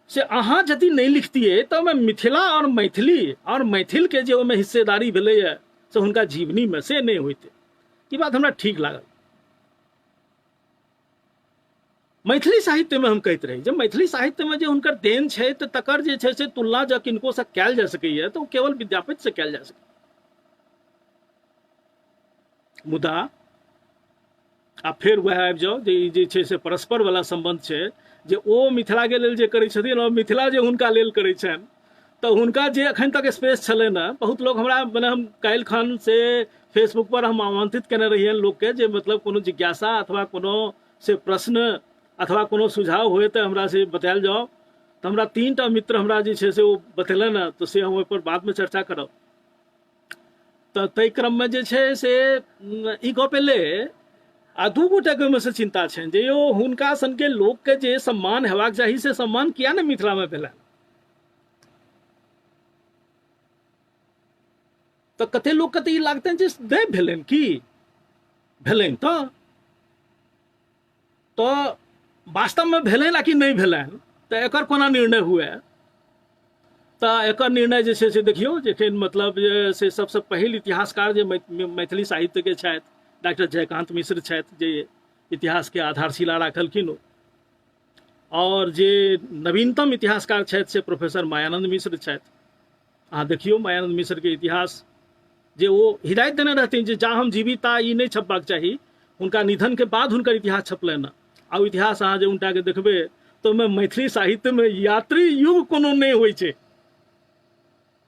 से अहाँ यदि नहि लिखतियै तऽ ओहिमे मिथिला और मैथिली और मैथिल के जे ओहिमे हिस्सेदारी भेलैए से हुनका जीवनी में से नहि होइतै। ई बात हमरा ठीक लागल। मैथिली साहित्यमे हम कहैत रही जे मैथिली साहित्यमे जे हुनकर देन छै तऽ तकर जे छै से तुलना जँ किनकोसँ कयल जा सकैए तऽ ओ केवल विद्यापतिसँ कयल जा सकैए। मुदा आ फेर वएह आबि जाउ जे ई जे छै से परस्पर वाला सम्बन्ध छै जे ओ मिथिलाके लेल जे करै छथिन और मिथिला जे हुनका लेल करै छनि, तऽ हुनका जे एखन तक स्पेस छलै ने, बहुत लोक हमरा मने हम काल्हि खन से फेसबुक पर हम आमंत्रित केने रहियनि लोकके जे मतलब कोनो जिज्ञासा अथवा कोनो से प्रश्न अथवा कोनो सुझाव हुए तऽ हमरा से बतायल जाउ। तऽ हमरा 3टा मित्र हमरा जे छै से ओ बतेलनि हँ, तऽ से हम ओहिपर बादमे चर्चा करब। तऽ ताहि क्रममे जे छै से ई गप एलै आ 2 गोटाके ओहिमे से चिन्ता छनि जे यौ हुनका सनके लोकके जे सम्मान हेबाक चाही से सम्मान किया नहि मिथिलामे भेलनि। तऽ कते लोकके तऽ ई लागतनि जे नहि भेलनि, की भेलनि तऽ वास्तवमे भेलनि आ कि नहि भेलनि, तऽ एकर कोना निर्णय हुए। तऽ एकर निर्णय जे छै से देखियौ जखन मतलब जे से सबसँ पहिल इतिहासकार जे मैथिली साहित्यके छथि डॉक्टर जयकान्त मिश्र छथि, जे इतिहासके आधारशिला राखलखिन ओ, और जे नवीनतम इतिहासकार छथि से प्रोफेसर मायानंद मिश्र छथि। अहाँ देखियौ मायानंद मिश्र के इतिहास जे ओ हिदायत देने रहथिन जे जा हम जीवी ता ई नहि छपबाक चाही, हुनका निधन के बाद हुनकर इतिहास छपलनि। आ ओ इतिहास अहाँ जे उनटा के देखबै तऽ ओहिमे मैथिली साहित्यमे यात्री युग कोनो नहि होइ छै,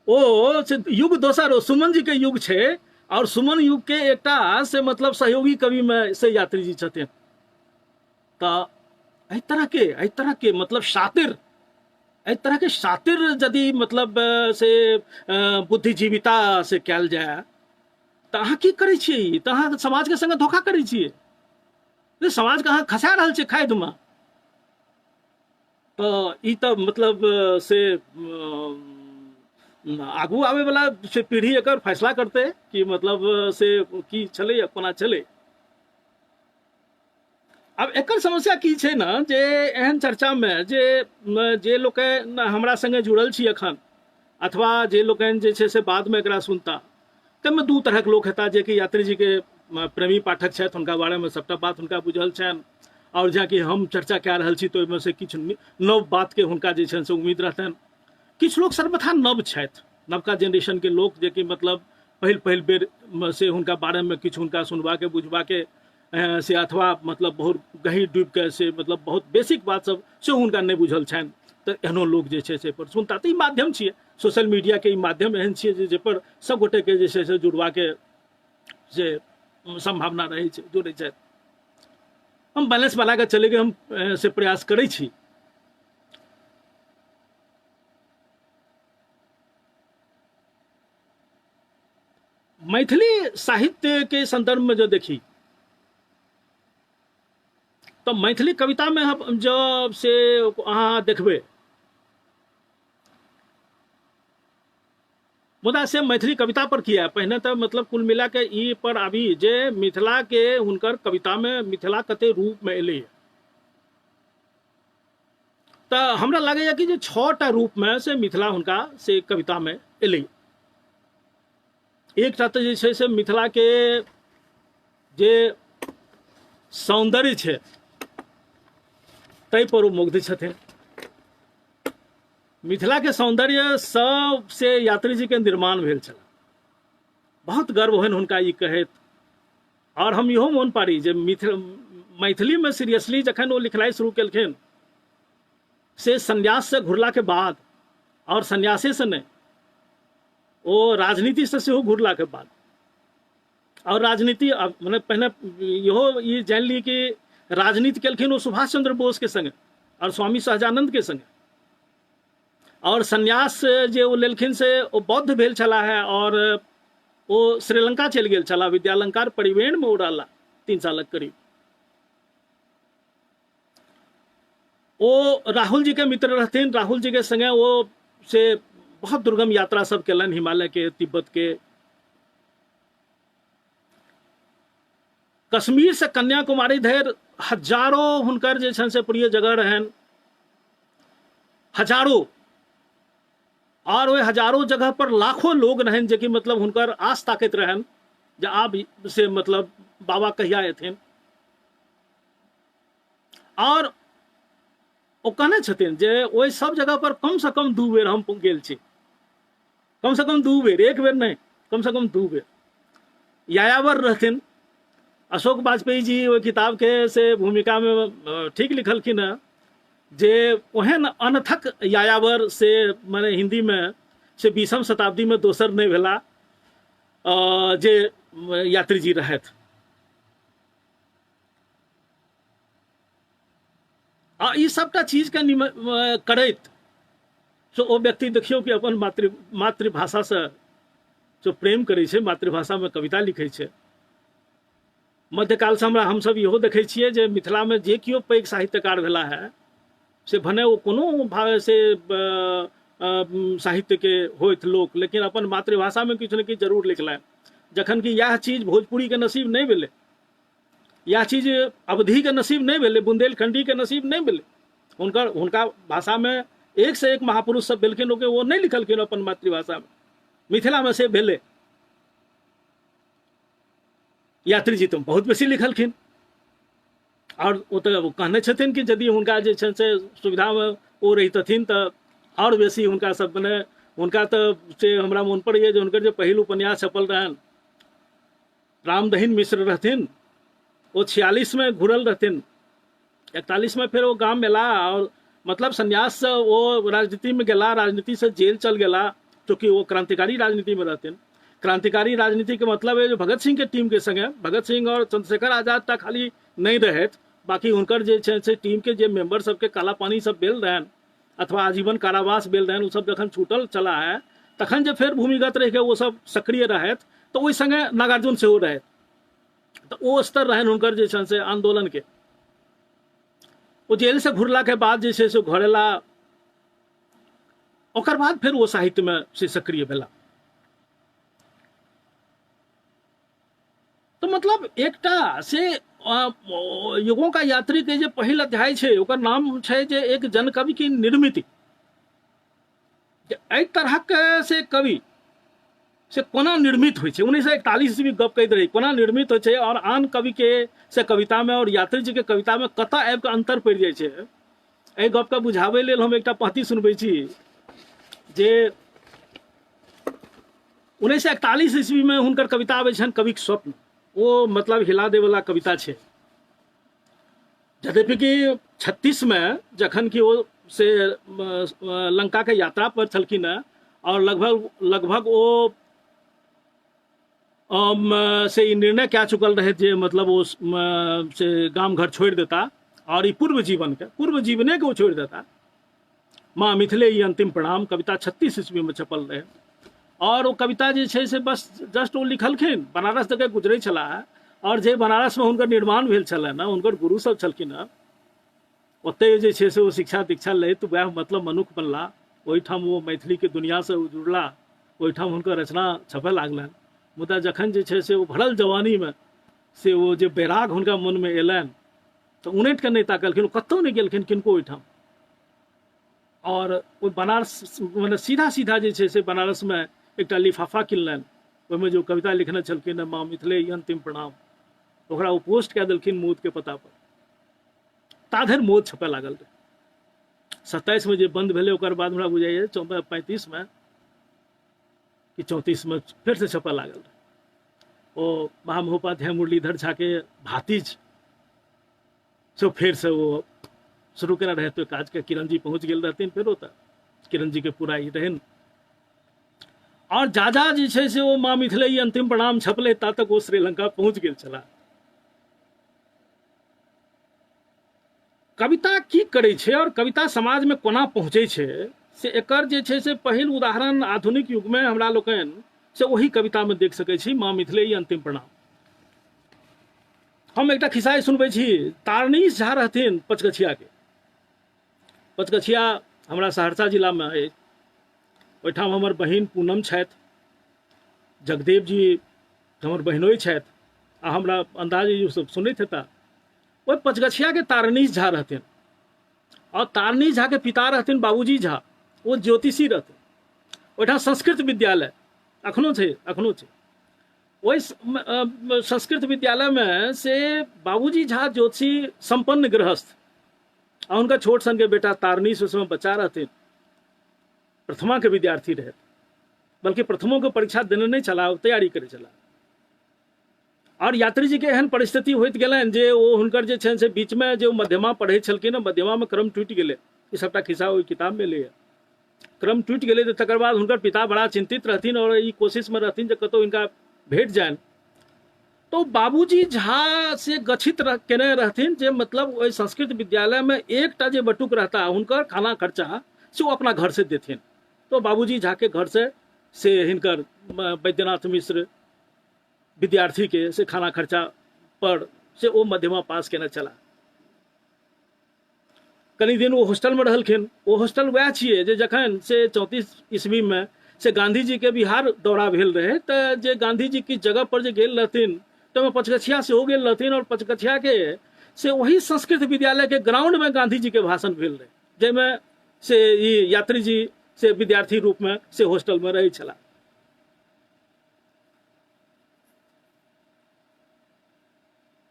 ओ से युग दोसर, ओ सुमन जी के युग छै, और सुमन युग के एकटा से मतलब सहयोगी कवि में से यात्री जी छथिन। तऽ एहि तरह के मतलब शातिर, एहि तरह के शातिर यदि मतलब से बुद्धिजीविता से कयल जाय तऽ अहाँ की करै छियै? तऽ अहाँ समाजके संगे धोखा करै छियै, समाजके अहाँ खसा रहल छियै खादमे। तऽ ई तऽ मतलब से आगू आबै वाला से पीढ़ी एकर फैसला करतै कि मतलब से की छलै या कोना छलै। आब एकर समस्या की छै ने जे एहन चर्चामे जे जे लोक हमरा संगे जुड़ल छी एखन अथवा जे लोकनि जे छै से बादमे एकरा सुनता, ताहिमे दू तरहक लोक हेता, जेकि यात्री जीके प्रेमी पाठक छथि, हुनका बारेमे सभटा बात हुनका बुझल छनि, आओर जेनाकि हम चर्चा कए रहल छी तऽ ओहिमे से किछु नव बातके हुनका जे छनि से उम्मीद रहतनि। किछु लोक सर्वथा नव छथि, नवका जेनरेशनके लोक, जेकि मतलब पहिल पहिल बेर से हुनका बारेमे किछु हुनका सुनबाके बुझबाके से अथवा मतलब बहुत गहीर डूबिके से मतलब बहुत बेसिक बात सब सेहो हुनका नहि बुझल छनि, तऽ एहनो लोक जे छै से पर सुनता। तऽ ई माध्यम छियै सोशल मीडियाके, ई माध्यम एहन छियै जे जाहिपर सब गोटेके जे छै से जुड़बाके से सम्भावना रहै छै, जुड़ै छथि। हम बैलेंस बना कऽ चलैके हम से प्रयास करै छी। मैथिली साहित्य के संदर्भ में जो देखी तो मैथिली कविता में हम जब से अहाँ देखबै, मुदा से मैथिली कविता पर किया पहिने तऽ मतलब कुल मिला के ई पर आबी जे मिथिला के हुनकर कविता में मिथिला कते रूप में एलै। तऽ हमरा लागैए कि जे 6टा रूपमे से मिथिला हुनका से कवितामे एलै। एकटा तऽ जे छै से मिथिलाके जे सौन्दर्य छै ताहि पर ओ मुग्ध छथिन। मिथिलाके सौन्दर्य सबसे यात्री जीके निर्माण भेल छल, बहुत गर्व होइन हुनका ई कहैत। आओर हम इहो मोन पारी जे मैथिलीमे सीरियसली जखन ओ लिखनाइ शुरू केलखिन से सन्याससँ घुरलाके बाद, आओर सन्यासेसँ नहि, ओ राजनीतिसँ सेहो घुरलाके बाद, आओर राजनीति मने पहिने इहो ई जानि ली कि राजनीति केलखिन ओ सुभाष चंद्र बोसके संगे आओर स्वामी सहजानन्दके संगे, आओर सन्यास जे ओ लेलखिन से ओ बौद्ध भेल छलाह है आओर ओ श्रीलंका चलि गेल छलाह, विद्यालंकार परिवेणमे ओ रहला 3 सालक करीब। ओ राहुल जी के मित्र रहथिन, राहुल जी के संगे ओ से बहुत दुर्गम यात्रा सब केलनि हिमालय के, तिब्बत के, कश्मीर से कन्याकुमारी धरि हजारों हुनकर जे छनि से प्रिय जगह रहनि, हजारों, और ओहि हजारों जगह पर लाखों लोग रहनि जेकि मतलब हुनकर आस ताकैत रहनि जे आब से मतलब बाबा कहिया एथिन। और ओ कहने छथिन जे ओहि सब जगह पर कम से कम 2 बेर हम गेल छी, कम से कम 2 बेर, 1 बेर नहीं, कम से कम 2 बेर। यायावर रहथिन अशोक वाजपेयी जी, ओहि किताब के से भूमिका में ठीक लिखलखिन हँ जे ओहन अनथक यायावर से माने हिंदी में से 20वीं शताब्दी में दोसर नहीं भेला जे यात्री जी रहथि। आ ई सबटा चीज के करैत सो ओ व्यक्ति देखियौ कि अपन मातृभाषा से जो प्रेम करै छै, मातृभाषा में कविता लिखै छै। मध्यकाल से हमसब इहो देखै छियै जे मिथिला में जे केओ पैघ साहित्यकार भेला है से भने ओ कोनो भाव से साहित्य के होइत लोक, लेकिन अपन मातृभाषा में किछु ने किछु जरूर लिखलनि। जखन कि इएह चीज भोजपुरी के नसीब नहीं भेलै, इएह चीज अवधि के नसीब नहीं भेलै, बुंदेलखंडी के नसीब नहीं भेलै। हुनका भाषा में एक से एक महापुरुष सब भेलखिन, ओ नहीं लिखलखिन अपन मातृभाषा में। मिथिला में से भेलै। यात्री जी तो बहुत बेसी लिखलखिन, और ओ तऽ कहने छथिन कि यदि हुनका जे छनि से सुविधामे ओ रहितथिन तऽ आओर बेसी हुनका सब मने हुनका तऽ से हमरा मोन पड़ैए जे हुनकर जे पहिल उपन्यास छपल रहनि, रामदहीन मिश्र रहथिन, ओ 46 में घुरल रहथिन, 41 में फेर ओ गाम एला और मतलब संन्यास से ओ राजनीति में गेला, राजनीति से जेल चल गेला, चूँकि वो क्रांतिकारी राजनीति में रहथिन। क्रांतिकारी राजनीति के मतलब है जो भगत सिंह के टीम के संगे, भगत सिंह और चंद्रशेखर आजाद टा खाली नहीं रहत, बाकी हुनकर जे छै से टीम के जे मेंबर सबके काला पानी सब भेल रहनि अथवा आजीवन कारावास भेल रहनि, ओ सब जखन छूटल चला है तखन जे फेर भूमिगत रहि के ओ सब सक्रिय रहथि तऽ ओहि संगे नागार्जुन सेहो रहथि। तऽ ओ स्तर रहनि हुनकर जे छनि से आंदोलन के। ओ जेल से घुरला के बाद जे छै से घर एला, ओकर बाद फेर ओ साहित्य में से सक्रिय भेला। तो मतलब एकटा से युगों का यात्री के जे पहिल अध्याय छै ओकर नाम छै जे एक जनकवि की निर्मित। जे एहि तरहक से कवि से कोना निर्मित होइ छै। 1941 ईस्वी गप कहैत रही, कोना निर्मित होइ छै आओर आन कविके से कवितामे आओर यात्री जीके कवितामे कतऽ आबि कऽ अन्तर पड़ि जाइ छै। एहि गपके बुझाबै लेल हम एकटा पाँति सुनबै छी जे 1941 ईस्वीमे हुनकर कविता आबै छनि कविक स्वप्न। ओ मतलब हिला दैवला कविता छै। यद्यपि कि 36 में जखन कि ओ से लंका के यात्रा पर छलखिन हँ और लगभग लगभग ओ से ई निर्णय कए चुकल रहे जे मतलब ओ से गाम घर छोड़ि देता और ई पूर्व जीवन के, पूर्व जीवने के ओ छोड़ि देता। माँ मिथिले ई अंतिम प्रणाम कविता 36 ईस्वी में छपल रहे और ओ कविता जे छै से बस जस्ट ओ लिखलखिन, बनारस दऽ के गुजरै छलाह और जे बनारस में हुनकर निर्माण भेल छलनि ने, हुनकर गुरु सब छलखिन हँ, ओतहि जे छै से ओ शिक्षा दीक्षा लैत वएह मतलब मनुख बनला। ओहिठाम ओ मैथिलीके दुनिआसँ ओ जुड़ला, ओहिठाम हुनकर रचना छपय लागलनि। मुदा जखन जे छै से ओ भरल जवानीमे से ओ जे वैराग हुनका मनमे अयलनि तऽ उनटि कऽ नहि ताकलखिन, ओ कतहु नहि गेलखिन किनको ओहिठाम। और ओ बनारस मतलब सीधा सीधा जे छै से बनारसमे एकटा लिफाफा किनलनि, ओहिमे जे ओ कविता लिखने छलखिन माँ मिथिले ई अंतिम प्रणाम, ओकरा ओ पोस्ट कए देलखिन मोदके पता पर। ता धरि मोद छपय लागल रहै। 27 मे जे बंद भेलै ओकर बाद हमरा बुझाइए 35 मे कि 34 मे फेरसँ छपय लागल रहै। ओ महामहोपाध्याय मुरलीधर झा के भातिज से फेरसँ ओ शुरू केने रहै तो काजके। किरण जी पहुँच गेल रहथिन फेर ओतऽ, किरण जी के पूरा ई रहनि। और जाजा जे छै से ओ माँ मिथिले ई अंतिम प्रणाम छपलै ता तक ओ श्रीलंका पहुँच गेल छलाह। कविता की करै छै और कविता समाजमे कोना पहुँचै छै से एकर जे छै से पहिल उदाहरण आधुनिक युगमे हमरा लोकनि से ओही कवितामे देख सकै छी, माँ मिथिले ई अंतिम प्रणाम। हम एकटा खिस्सा सुनबै छी। तारणीश झा रहथिन पचगछियाके। पचगछिया हमरा सहरसा जिलामे अछि। ओहिठाम हमर बहिन पूनम छथि, जगदेव जी हमर बहिनोइ छथि आ हमरा अन्दाज ई सब सुनैत हेता। ओहि पचगछियाके तारणीश झा रहथिन और तारणीश झा के पिता रहथिन बाबूजी झा, ओ ज्योतिषी रहथिन। ओहिठाम संस्कृत विद्यालय अखनो छै, अखनो छै। ओहि संस्कृत विद्यालयमे से बाबूजी झा ज्योतिषी सम्पन्न गृहस्थ आ हुनका छोट सन के बेटा तारणीश ओहि समय बच्चा रहथिन, प्रथमा के विद्यार्थी रहे, बल्कि प्रथमो के परीक्षा देने नहि छलाह, तैयारी करै छलाह। और यात्री जी के एहन परिस्थिति होइत गेलनि जे ओ हुनकर जे छनि से बीचमे जे ओ मध्यमा पढ़ै छलखिन, मध्यमामे क्रम टूटि गेलै। ई सबटा खिस्सा ओहि किताबमे एलैए। क्रम टूटि गेलै तऽ तकर बाद हुनकर पिता बड़ा चिन्तित रहथिन और ई कोशिशमे रहथिन जे कतहु हिनका भेट जानि। तो बाबूजी झा से गछित केने रहथिन जे मतलब ओहि संस्कृत विद्यालयमे एकटा जे बटुक रहता हुनकर खाना खर्चा से ओ अपना घर से देथिन। तो बाबूजी झा के घर से हिनकर वैद्यनाथ मिश्र विद्यार्थी के से खाना खर्चा पर से ओ मध्यमा पास केने छलाह। कनी दिन ओ हॉस्टलमे रहलखिन। ओ हॉस्टल वएह छियै जे जखन से 34 ईस्वीमे से गांधी जी के बिहार दौरा भेल रहै तऽ जे गांधी जी किछु जगह पर जे गेल रहथिन तऽ ओहिमे पचगछिया सेहो गेल रहथिन और पचगछिया के से वही संस्कृत विद्यालय के ग्राउंड में गांधी जी के भाषण भेल रहै, जाहिमे से ई यात्री जी से विद्यार्थी रूप में से हॉस्टल में रहै छलाह।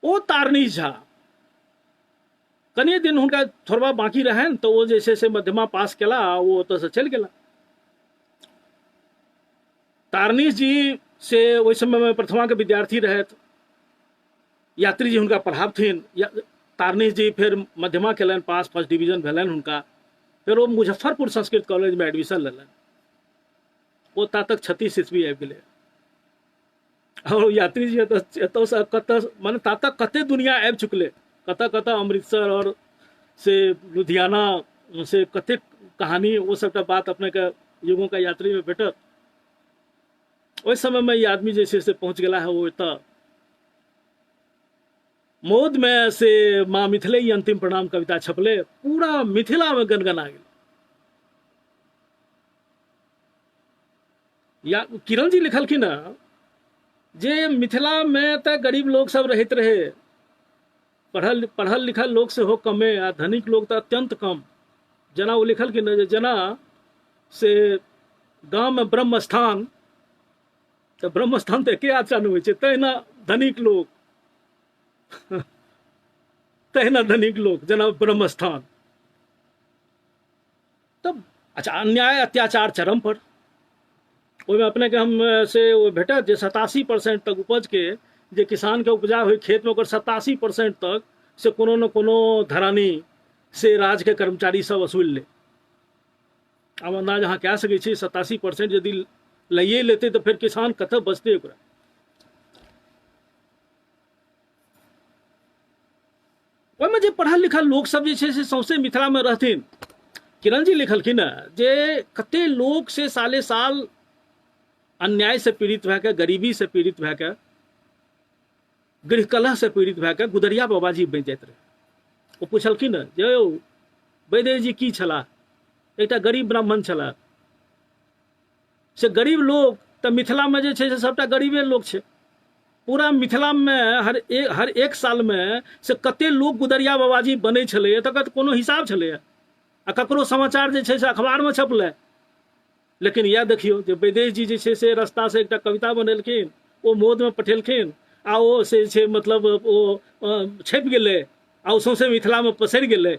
ओ तारणी झा कनि दिन हुनका थोड़बा बाकी रहनि तऽ ओ जे छै से मध्यमा पास केला आ ओ ओतऽसँ चलि गेला। तारणीश जी से ओहि समयमे प्रथमाके विद्यार्थी रहथि, यात्री जी हुनका पढ़ाबथिन। तारणीश जी फेर मध्यमा केलनि पास, फर्स्ट डिवीजन भेलनि हुनका। फेर ओ मुजफ्फरपुर संस्कृत कॉलेजमे एडमिशन लेलनि। ओ ता तक 36 ईस्वी आबि गेलै और यात्री जी एतऽसँ कतऽ मने ता तक कते दुनिया आबि चुकलै, कतऽ कतऽ अमृतसर और से लुधियाना से कतेक कहानी, ओ सबटा बात अपनेके युगों का यात्री में भेटत। ओहि समयमे ई आदमी जे छै से पहुँच गेला है ओ एतऽ मौदमे से माँ मिथिले ई अंतिम प्रणाम कविता छपले, पूरा मिथिलामे गनगना गेल। या किरण जी लिखलखिन हँ जे मिथिलामे तऽ गरीब लोक सब रहैत रहे, पढ़ल पढ़ल लिखल लोक सेहो कमे आ धनिक लोक तऽ अत्यंत कम। जेना ओ लिखलखिन हँ जे जेना से गाममे ब्रह्मस्थान, तऽ ब्रह्मस्थान तऽ एके आचा नहि होइ छै, तहिना धनिक लोक, तहिना धनिक लोक जेना ब्रह्मस्थान। तब अच्छा, अन्याय अत्याचार चरम पर। ओहिमे अपनेके हम से ओ भेटत जे 87% तक उपजके जे किसानके उपजा होइ खेतमे, ओकर 87% तक से कोनो ने कोनो धरानी से राज्यके कर्मचारी सब वसूल ले। आब अन्दाज अहाँ कए सकै छी, 87% यदि लैए लेतै तऽ फेर किसान कतऽ बचतै ओकरा। ओहिमे जे पढ़ल लिखल लोकसभ जे छै से सौंसे मिथिलामे रहथिन। किरण जी लिखलखिन हँ जे कते लोक से साले साल अन्यायसँ पीड़ित भए कऽ, गरीबीसँ पीड़ित भए कऽ, गृहकलहसँ पीड़ित भए कऽ गुदरिया बाबाजी बनि जाइत रहै। ओ पुछलखिन हँ जे यौ वैदेही जी की छलाह? एकटा गरीब ब्राह्मण छलाह। से गरीब लोक तऽ मिथिलामे जे छै से सभटा गरीबे लोक छै। पूरा मिथिलामे हर एक सालमे से कते लोक गुदरिया बाबाजी बनै छलैए तकर तऽ कोनो हिसाब छलैए, आ ककरो समाचार जे छै से अखबारमे छपलै। लेकिन इएह देखियौ जे वैदेही जी जे छै से रस्तासँ एकटा कविता बनेलखिन, ओ मोदमे पठेलखिन, आ ओ से छै मतलब ओ छपि गेलै, आ ओ सौंसे मिथिलामे पसरि गेलै।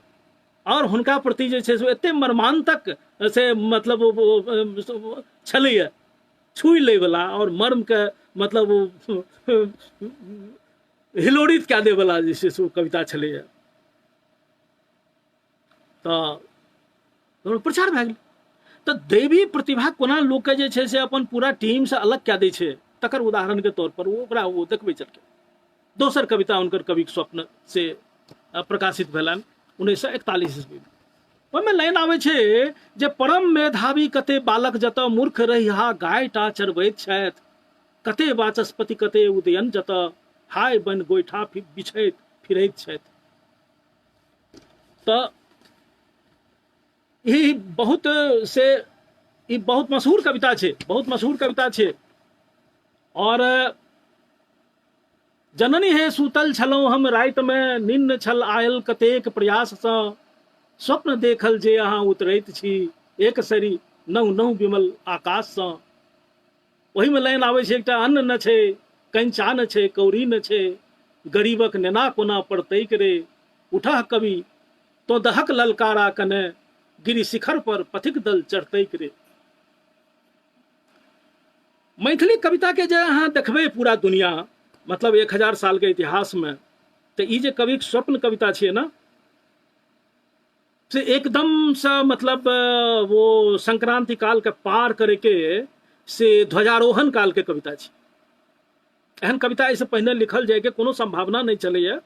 आओर हुनका प्रति जे छै से एते मर्मान्तक से मतलब ओ छलैए, छुइ लैवला आओर मर्मके मतलब हिलोरित कए दैवला जे छै से ओ कविता छलैए। तऽ प्रचार भए गेलै। तऽ दैवी प्रतिभा कोना लोकके जे छै से अपन पूरा टीमसँ अलग कए दै छै, तकर उदाहरणके तौर पर ओ ओकरा ओ देखबै छलखिन। दोसर कविता हुनकर कविक स्वप्न से प्रकाशित भेलनि 1941 ईस्वीमे। ओहिमे लाइन आबै छै जे परम मेधावी कते बालक जतऽ मूर्ख रहिहा गाय टा चरबैत छथि, कते वाचस्पति कते उदयन जतऽ हाय बन गोइठा बिछैत फिरैत छथि। तऽ ई बहुत से ई बहुत मशहूर कविता छै, बहुत मशहूर कविता छै। आओर जननी हे सूतल छलहुँ हम रातिमे, निन्न छल आयल कतेक प्रयाससँ, स्वप्न देखल जे अहाँ उतरैत छी एक सरी नौ नौ विमल आकाशसँ। ओहिमे लाइन आबै छै एकटा, अन्न न छै कंचा न छै कौड़ी न छै, गरीबक नेना कोना पड़तैक रे, उठह कवि तो दहक ललकारा कने, गिरि शिखर पर पथिक दल चढ़तैक रे। मैथिली कविता के जे अहाँ देखबै पूरा दुनिया, मतलब 1000 साल के इतिहास में, तऽ ई जे कविक स्वप्न कविता छियै ने, से एकदम से मतलब वो संक्रांति काल के पार करे के से ध्वजारोहण काल के कविता छी। एहन कविता एहिसँ पहिने लिखल जाय के कोनो संभावना नहि छलैया।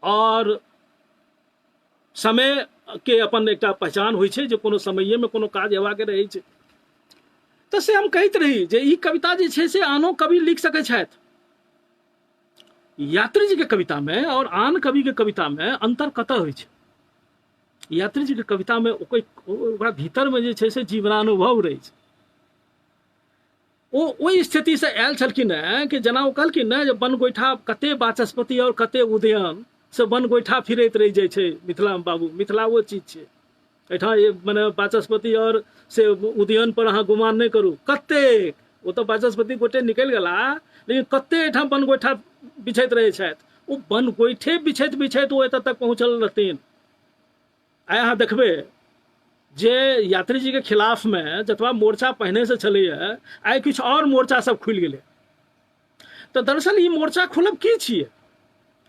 और समय के अपन एकटा पहचान होइ छै जे कोनो समये में कोनो काज हेबाक रहै छै। तऽ से हम कहैत रही जे ई कविता जे छै से आनो कवि लिख सकै छथि। यात्री जी के कविता में और आन कवि के कविता में अंतर कतऽ होइ छै? यात्री जी के कविता में ओकरा भीतर में जे छै से जीवनानुभव रहै छै। ओ ओहि स्थितिसँ आयल छलखिन हेँ कि जेना ओ कहलखिन ने जे बनगोइठा कते वाचस्पति और कते उदयन से बनगोइठा फिरैत रहि जाइ छै मिथिलामे। बाबू मिथिला ओ चीज छै, एहिठाम मने वाचस्पति और से उदयन पर अहाँ गुमान नहि करू, कतेक ओ तऽ वाचस्पति गोटे निकलि गेला, लेकिन कते एहिठाम बनगोइठा बिछैत रहै छथि। ओ बनगोइठे बिछैत बिछैत ओ एतऽ तक पहुँचल रहथिन। आइ अहाँ देखबै जे यात्री जीके खिलाफमे जतबा मोर्चा पहिनेसँ छलैए, आइ किछु आओर मोर्चा सब खुलि गेलै। तऽ दरअसल ई मोर्चा खुलब की छियै?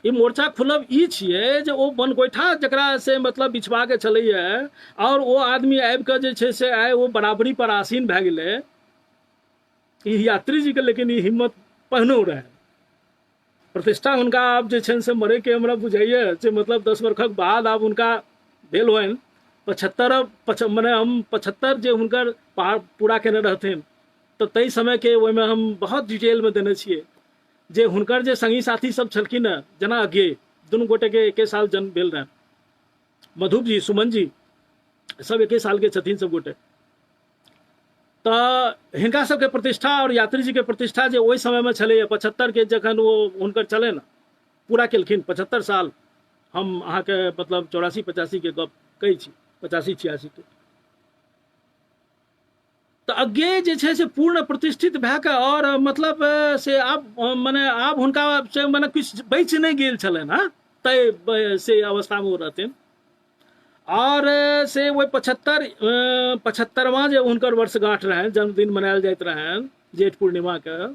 ई मोर्चा खुलब ई छियै जे ओ बनगोइठा जकरा से मतलब बिछबाके छलैए, आओर ओ आदमी आबिकऽ जे छै से आइ ओ बराबरी पर आसीन भए गेलै। ई यात्री जीके लेकिन ई हिम्मत पहिनहु रहै। प्रतिष्ठा हुनका आब जे छनि से मरैके हमरा बुझाइए जे मतलब 10 बरखक बाद आब हुनका भेल होइन 75 मने हम 75 जे हुनकर पार पूरा केने रहथिन, तऽ ताहि समयके ओहिमे हम बहुत डिटेलमे देने छियै जे हुनकर जे संगी साथी सब छलखिन हेँ, जेना अज्ञेय, दुनू गोटेके एके साल जन्म भेल रहनि, मधुप जी सुमन जी सब एके सालके छथिन सब गोटे। तऽ हिनका सबके प्रतिष्ठा और यात्री जी के प्रतिष्ठा जे ओहि समयमे छलैए 75 के जखन ओ हुनकर छलै ने पूरा केलखिन 75 साल, हम अहाँके मतलब 84-85 के गप कहै छी, 85-86 के। तऽ अज्ञेय जे छै से पूर्ण प्रतिष्ठित भए कऽ आओर मतलब से आब मने आब हुनका से मने किछु बचि नहि गेल छलनि हँ ताहि से अवस्थामे ओ रहथिन। आओर से ओहि 75वां जे हुनकर वर्षगांठ रहनि, जन्मदिन मनायल जाइत रहनि जेठ पूर्णिमाके,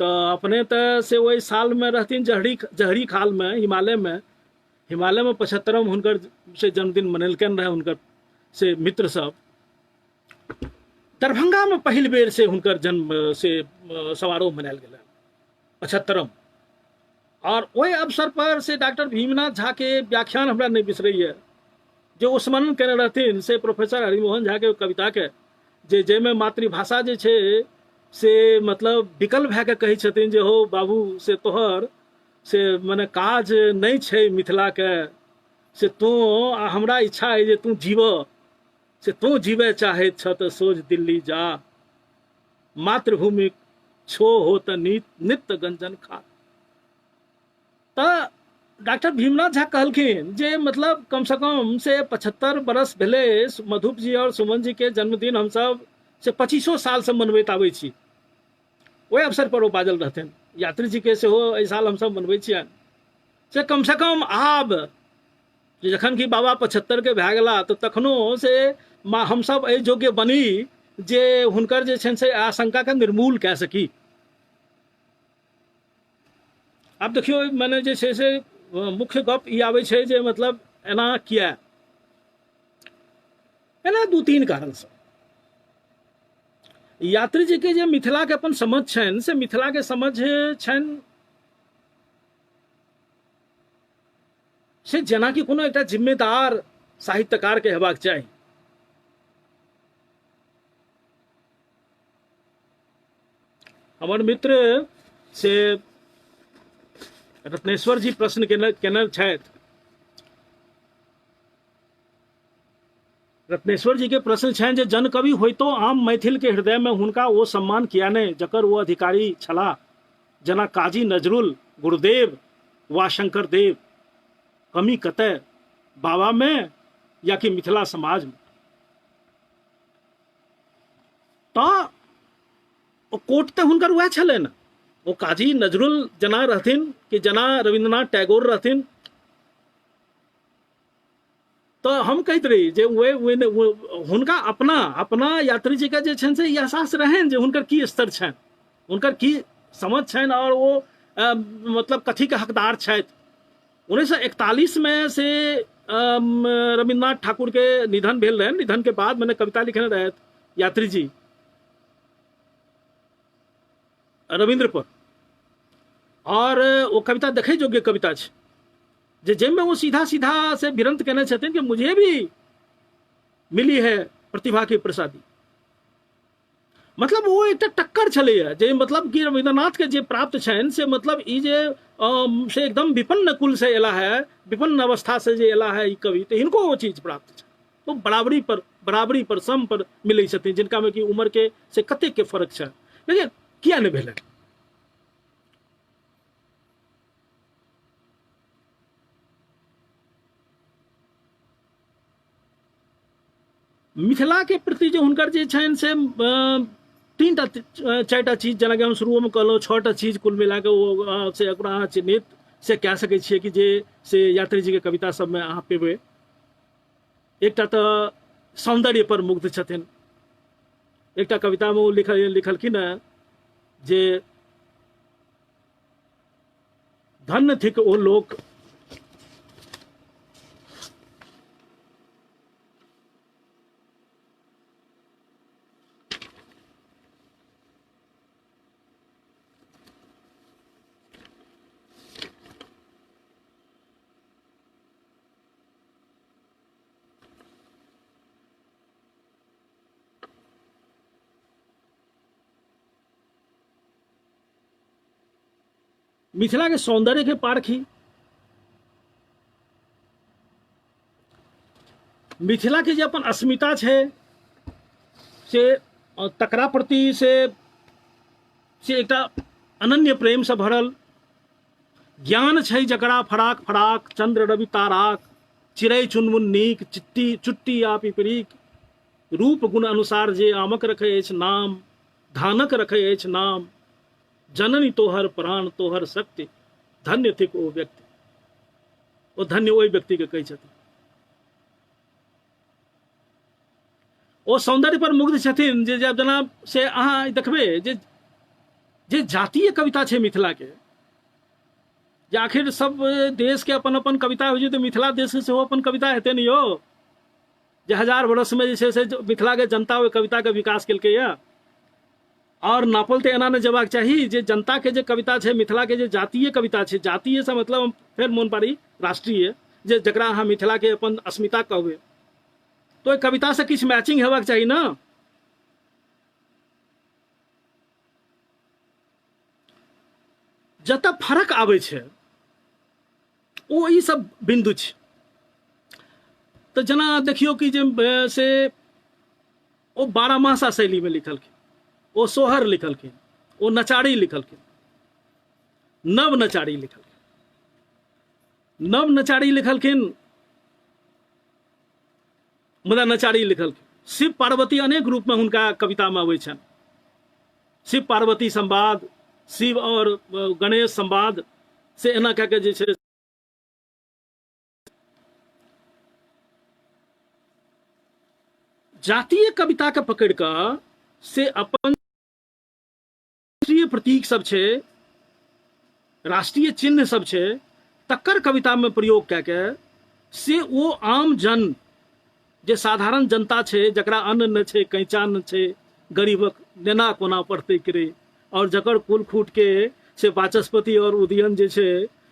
तऽ अपने तऽ से ओहि सालमे रहथिन जहरी खालमे, हिमालयमे 75 हुनकर से जन्मदिन मनेलकनि रहए हुनकर से मित्र सब। दरभंगामे पहिल बेर से हुनकर जन्म से समारोह मनायल गेलनि 75। और ओहि अवसर पर से डॉक्टर भीमनाथ झा के व्याख्यान हमरा नहि बिसरैए, जे ओ स्मरण केने रहथिन से प्रोफेसर हरिमोहन झा के कविता के, जे जाहिमे मातृभाषा जे छै से मतलब विकल भए के कहै छथिन जे हो बाबू से तोहर से मने काज नहि छै मिथिला के, से तों आ हमरा इच्छा अइ जे तू जीव, से तों जीवे चाहैत छह तऽ सोझ दिल्ली जा, मातृभूमि छो हो तऽ नित्य गंजन खा। तऽ डॉक्टर भीमनाथ झा कहलखिन जे मतलब कम से कम से 75 बरस भेलै मधुप जी और सुमन जी के जन्मदिन हमसब से 25 साल से मनबैत आबै छी। ओहि अवसर पर ओ बाजल रहथिन, यात्री जी के सेहो एहि साल हमसब मनबै छियनि, से कम से कम आब जे जखन कि बाबा 75 के भए गेला तऽ तखनो से हमसब एहि योग्य बनी जे हुनकर जे छनि से आशंकाके निर्मूल कए सकी। आब देखियौ मने जे छै से मुख्य गप ई आबै छै जे मतलब एना किया, एना 2-3 कारणसँ। यात्री जी के जे मिथिला के अपन समझ छनि से मिथिला के समझ छनि से जेनाकि कोनो एकटा जिम्मेदार साहित्यकार के हेबाक चाही। हमर मित्र से रत्नेश्वर जी प्रश्न केने छथि। रत्नेश्वर जी के प्रश्न छनि जे जनकवि होइतो आम मैथिल के हृदय में हुनका ओ सम्मान किया नहि जकर ओ अधिकारी छलाह, जेना काजी नजरुल, गुरुदेव वा शंकर देव। कमी कतय, बाबा में या कि मिथिला समाज में? तऽ ओ कोट तऽ हुनकर वएह छलनि ने, ओ काजी नजरुल जेना रहथिन कि जेना रविन्द्रनाथ टैगोर रहथिन। तऽ हम कहैत रही जे हुनका अपना यात्री जी के जे छनि से ई एहसास रहनि जे हुनकर की स्तर छनि, हुनकर की समझ छनि और ओ मतलब कथी के हकदार छथि। 1941 में से रविन्द्रनाथ ठाकुर के निधन भेल रहनि। निधन के बाद मैंने कविता लिखने रहथि यात्री जी रविन्द्र पर, और वो कविता देखे योग्य कविता छै जे जाहिमे वो सीधा सीधा से भिरंत केने छथिन कि मुझे भी मिली है प्रतिभा की प्रसादी। मतलब वो एकटा टक्कर छलैया जे मतलब कि रविन्द्रनाथ के जे प्राप्त छनि से मतलब ई जे से एकदम विपन्न कुल से एला है, विपन्न अवस्था से जे एला है ई कवि, तो हिनको वो चीज प्राप्त छै। तो बराबरी पर सम पर मिलै छथिन, जिनका में कि उम्र के से कतेक के फर्क छै। लेकिन किया नहि भेलै? मिथिला के प्रति जे हुनकर जे छनि से तीनटा चारिटा चीज, जेनाकि हम शुरुओमे कहलहुँ 6टा चीज कुल मिलाके ओ से ओकरा अहाँ चिन्हित से कए सकै छियै कि जे से यात्री जी के कविता सबमे अहाँ पेबै। एकटा तऽ सौन्दर्य पर मुग्ध छथिन। एकटा कवितामे ओ लिखलखिन हँ जे धन्य थिक ओ लोक मिथिला के सौंदर्य के पारखी, मिथिला के जे अपन अस्मिता छै से तकरा प्रति से एकटा अनन्य प्रेम से भरल ज्ञान छै, जकरा फराक फराक चंद्र रवि ताराक चिड़ै चुनमुन्नीक चिट्टी चुट्टी आ पिपरीक रूप गुण अनुसार जे आमक रखै अछि नाम, धानक रखै अछि नाम, जननी तोहर प्राण तोहर शक्ति, धन्य थिक ओ व्यक्ति। ओ धन्य ओहि व्यक्तिके कहै छथिन। ओ सौंदर्य पर मुग्ध छथिन जे जब जेना से अहाँ देखबै जे जे जातीय कविता छै मिथिला के, जे आखिर सब देश के अपन अपन कविता होइ छै, तऽ मिथिला देश के सेहो अपन कविता हेतै ने यौ, जे 1000 वर्षमे जे छै से मिथिलाके जनता ओहि कविताके विकास केलकैए। आओर नापल तऽ एना नहि जेबाक चाही जे जनताके जे कविता छै, मिथिलाके जे जातीय कविता छै, जातीयसँ मतलब हम फेर मोन पाड़ी राष्ट्रीय, जे जकरा अहाँ मिथिलाके अपन अस्मिता कहबै, तऽ ओहि कवितासँ किछु मैचिंग हेबाक चाही ने। जतऽ फरक आबै छै ओ ई सब बिन्दु छै। तऽ जेना देखियौ कि जे से ओ बारहमासा शैलीमे लिखलखिन, ओ सोहर लिखलखिन, ओ नचारी लिखलखिन, नव नचारी लिखलखिन, नव नचारी लिखलखिन, मुदा नचारी लिखलखिन। शिव पार्वती अनेक रूपमे हुनका कवितामे अबै छनि। शिव पार्वती संवाद, शिव और गणेश संवाद, से एना कए कऽ जे छै जातीय कविताके पकड़ि कऽ से अपन राष्ट्रीय प्रतीक सब छै, राष्ट्रीय चिन्ह सब छै, तकर कवितामे प्रयोग कए के से ओ आम जन जे साधारण जनता छै, जकरा अन्न नहि छै, कैंचा नहि छै, गरीबक नेना कोना पढ़तै रे, और जकर कुल खूट के से वाचस्पति और उदयन जे छै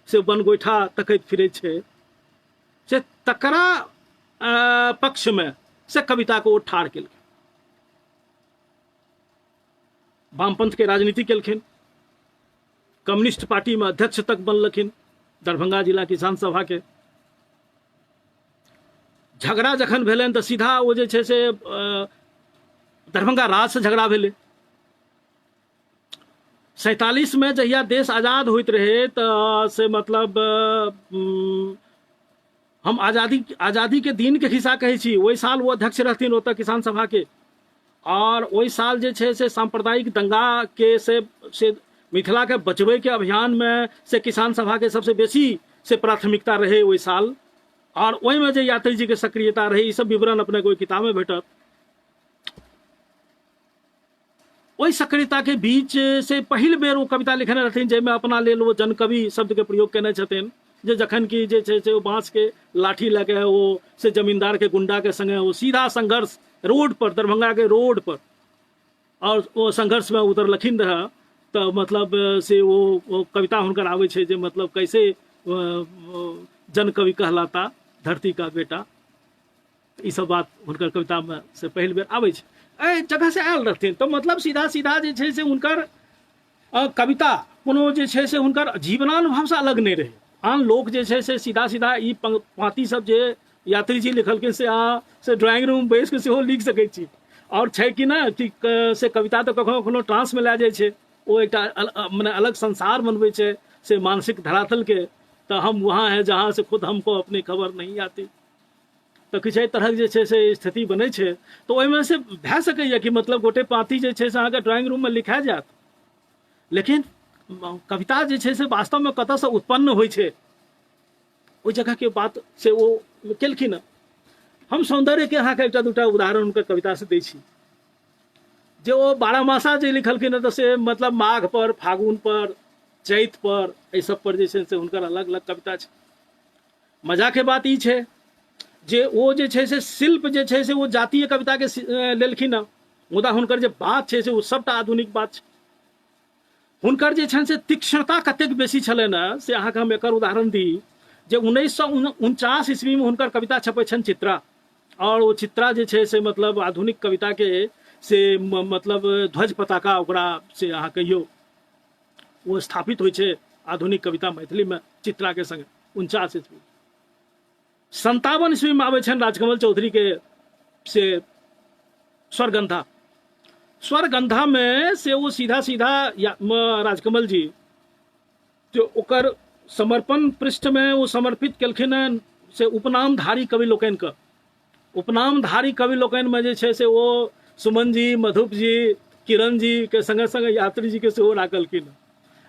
से बनगोइठा तकैत फिरै छै, से तकरा पक्षमे से कविताके ओ ठाढ़ केलखिन। वामपंथ के राजनीति केलखिन, कम्युनिस्ट पार्टी में अध्यक्ष तक बनलखिन दरभंगा जिला किसान सभा के। झगड़ा जखन भेलनि तऽ सीधा ओ जे छै से दरभंगा राज से झगड़ा भेलै। 47 में जहिया देश आजाद होइत रहे तऽ से मतलब हम आजादी के दिन के खिस्सा कहै छी, ओहि साल ओ अध्यक्ष रहथिन ओतऽ किसान सभा के, और ओहि साल जे छै से सांप्रदायिक दंगा के से मिथिला के बचबै के अभियान में से किसान सभा के सबसे बेसी से प्राथमिकता रहे ओहि साल, और ओहिमे जे यात्री जी के सक्रियता रहे, ई सब विवरण अपने के ओहि किताब में भेटत। ओहि सक्रियता के बीच से पहिल बेर ओ कविता लिखने रहथिन जाहिमे अपना लेल ओ जनकवि शब्द के प्रयोग केने छथिन, जे जखन कि जे छै से ओ बाँस के लाठी लऽ के ओ से जमींदार के गुंडा के संगे ओ सीधा संघर्ष रोड पर, दरभंगा के रोड पर, और ओ संघर्ष में उतरलखिन रहे, तऽ मतलब से ओ कविता हुनकर आबै छै जे मतलब कैसे जनकवि कहलाता धरती का बेटा, ई सब बात हुनकर कवितामे से पहिल बेर आबै छै। एहि जगहसँ आयल रहथिन तऽ मतलब सीधा सीधा जे छै से हुनकर कविता कोनो जे छै से हुनकर जीवनानुभवसँ अलग नहि रहै। आन लोक जे छै से सीधा सीधा ई पाँती सब जे यात्री जी लिखलखिन से अहाँ से ड्राइंग रूम बैस कऽ सेहो लिख सकै छी। आओर छै कि ने कि से कविता तऽ कखनो कखनो ट्रांसमे लए जाइ छै, ओ एकटा मने अलग संसार बनबै छै से मानसिक धरातलके, तऽ हम वहाँ हैं जहाँ से खुद हमको अपनी खबर नहीं आती, तऽ किछु एहि तरहक जे छै से स्थिति बनै छै। तऽ ओहिमे से भए सकैए कि मतलब गोटे पाँती जे छै से अहाँके ड्राइंग रूममे लिखा जायत, लेकिन कविता जे छै से वास्तवमे कतऽसँ उत्पन्न होइ छै ओहि जगहके बात से ओ केलखिन हँ। हम सौन्दर्यके अहाँके एकटा दूटा उदाहरण हुनकर कवितासँ दै छी, जे ओ बारहमासा जे लिखलखिन हँ तऽ से मतलब माघ पर, फागुन पर, चैत पर, एहि सब पर जे छै से हुनकर अलग अलग कविता छै। मजाके बात ई छै जे ओ जे छै से शिल्प जे छै से ओ जातीय कविताके लेलखिन हँ, मुदा हुनकर जे बात छै से ओ सबटा आधुनिक बात छै। हुनकर जे छनि से तीक्ष्णता कतेक बेसी छलनि हँ से अहाँके हम एकर उदाहरण दी जे 1949 ईस्वीमे हुनकर कविता छपै छनि चित्रा, और ओ चित्रा जे छै से मतलब आधुनिक कविताके से मतलब ध्वज पताका ओकरा से अहाँ कहियौ ओ स्थापित होइ छै आधुनिक कविता मैथिलीमे चित्राके संगे 49 ईस्वी। 57 ईस्वीमे आबै छनि राजकमल चौधरीके से स्वरगंधा। स्वरगंधामे से ओ सीधा सीधा राजकमल जी जो ओकर समर्पण पृष्ठमे ओ समर्पित केलखिन हँ से उपनामधारी कवि लोकनिके, उपनामधारी कवि लोकनिमे जे छै से ओ सुमन जी, मधुप जी, किरण जी के संगे संगे यात्री जी के सेहो राखलखिन।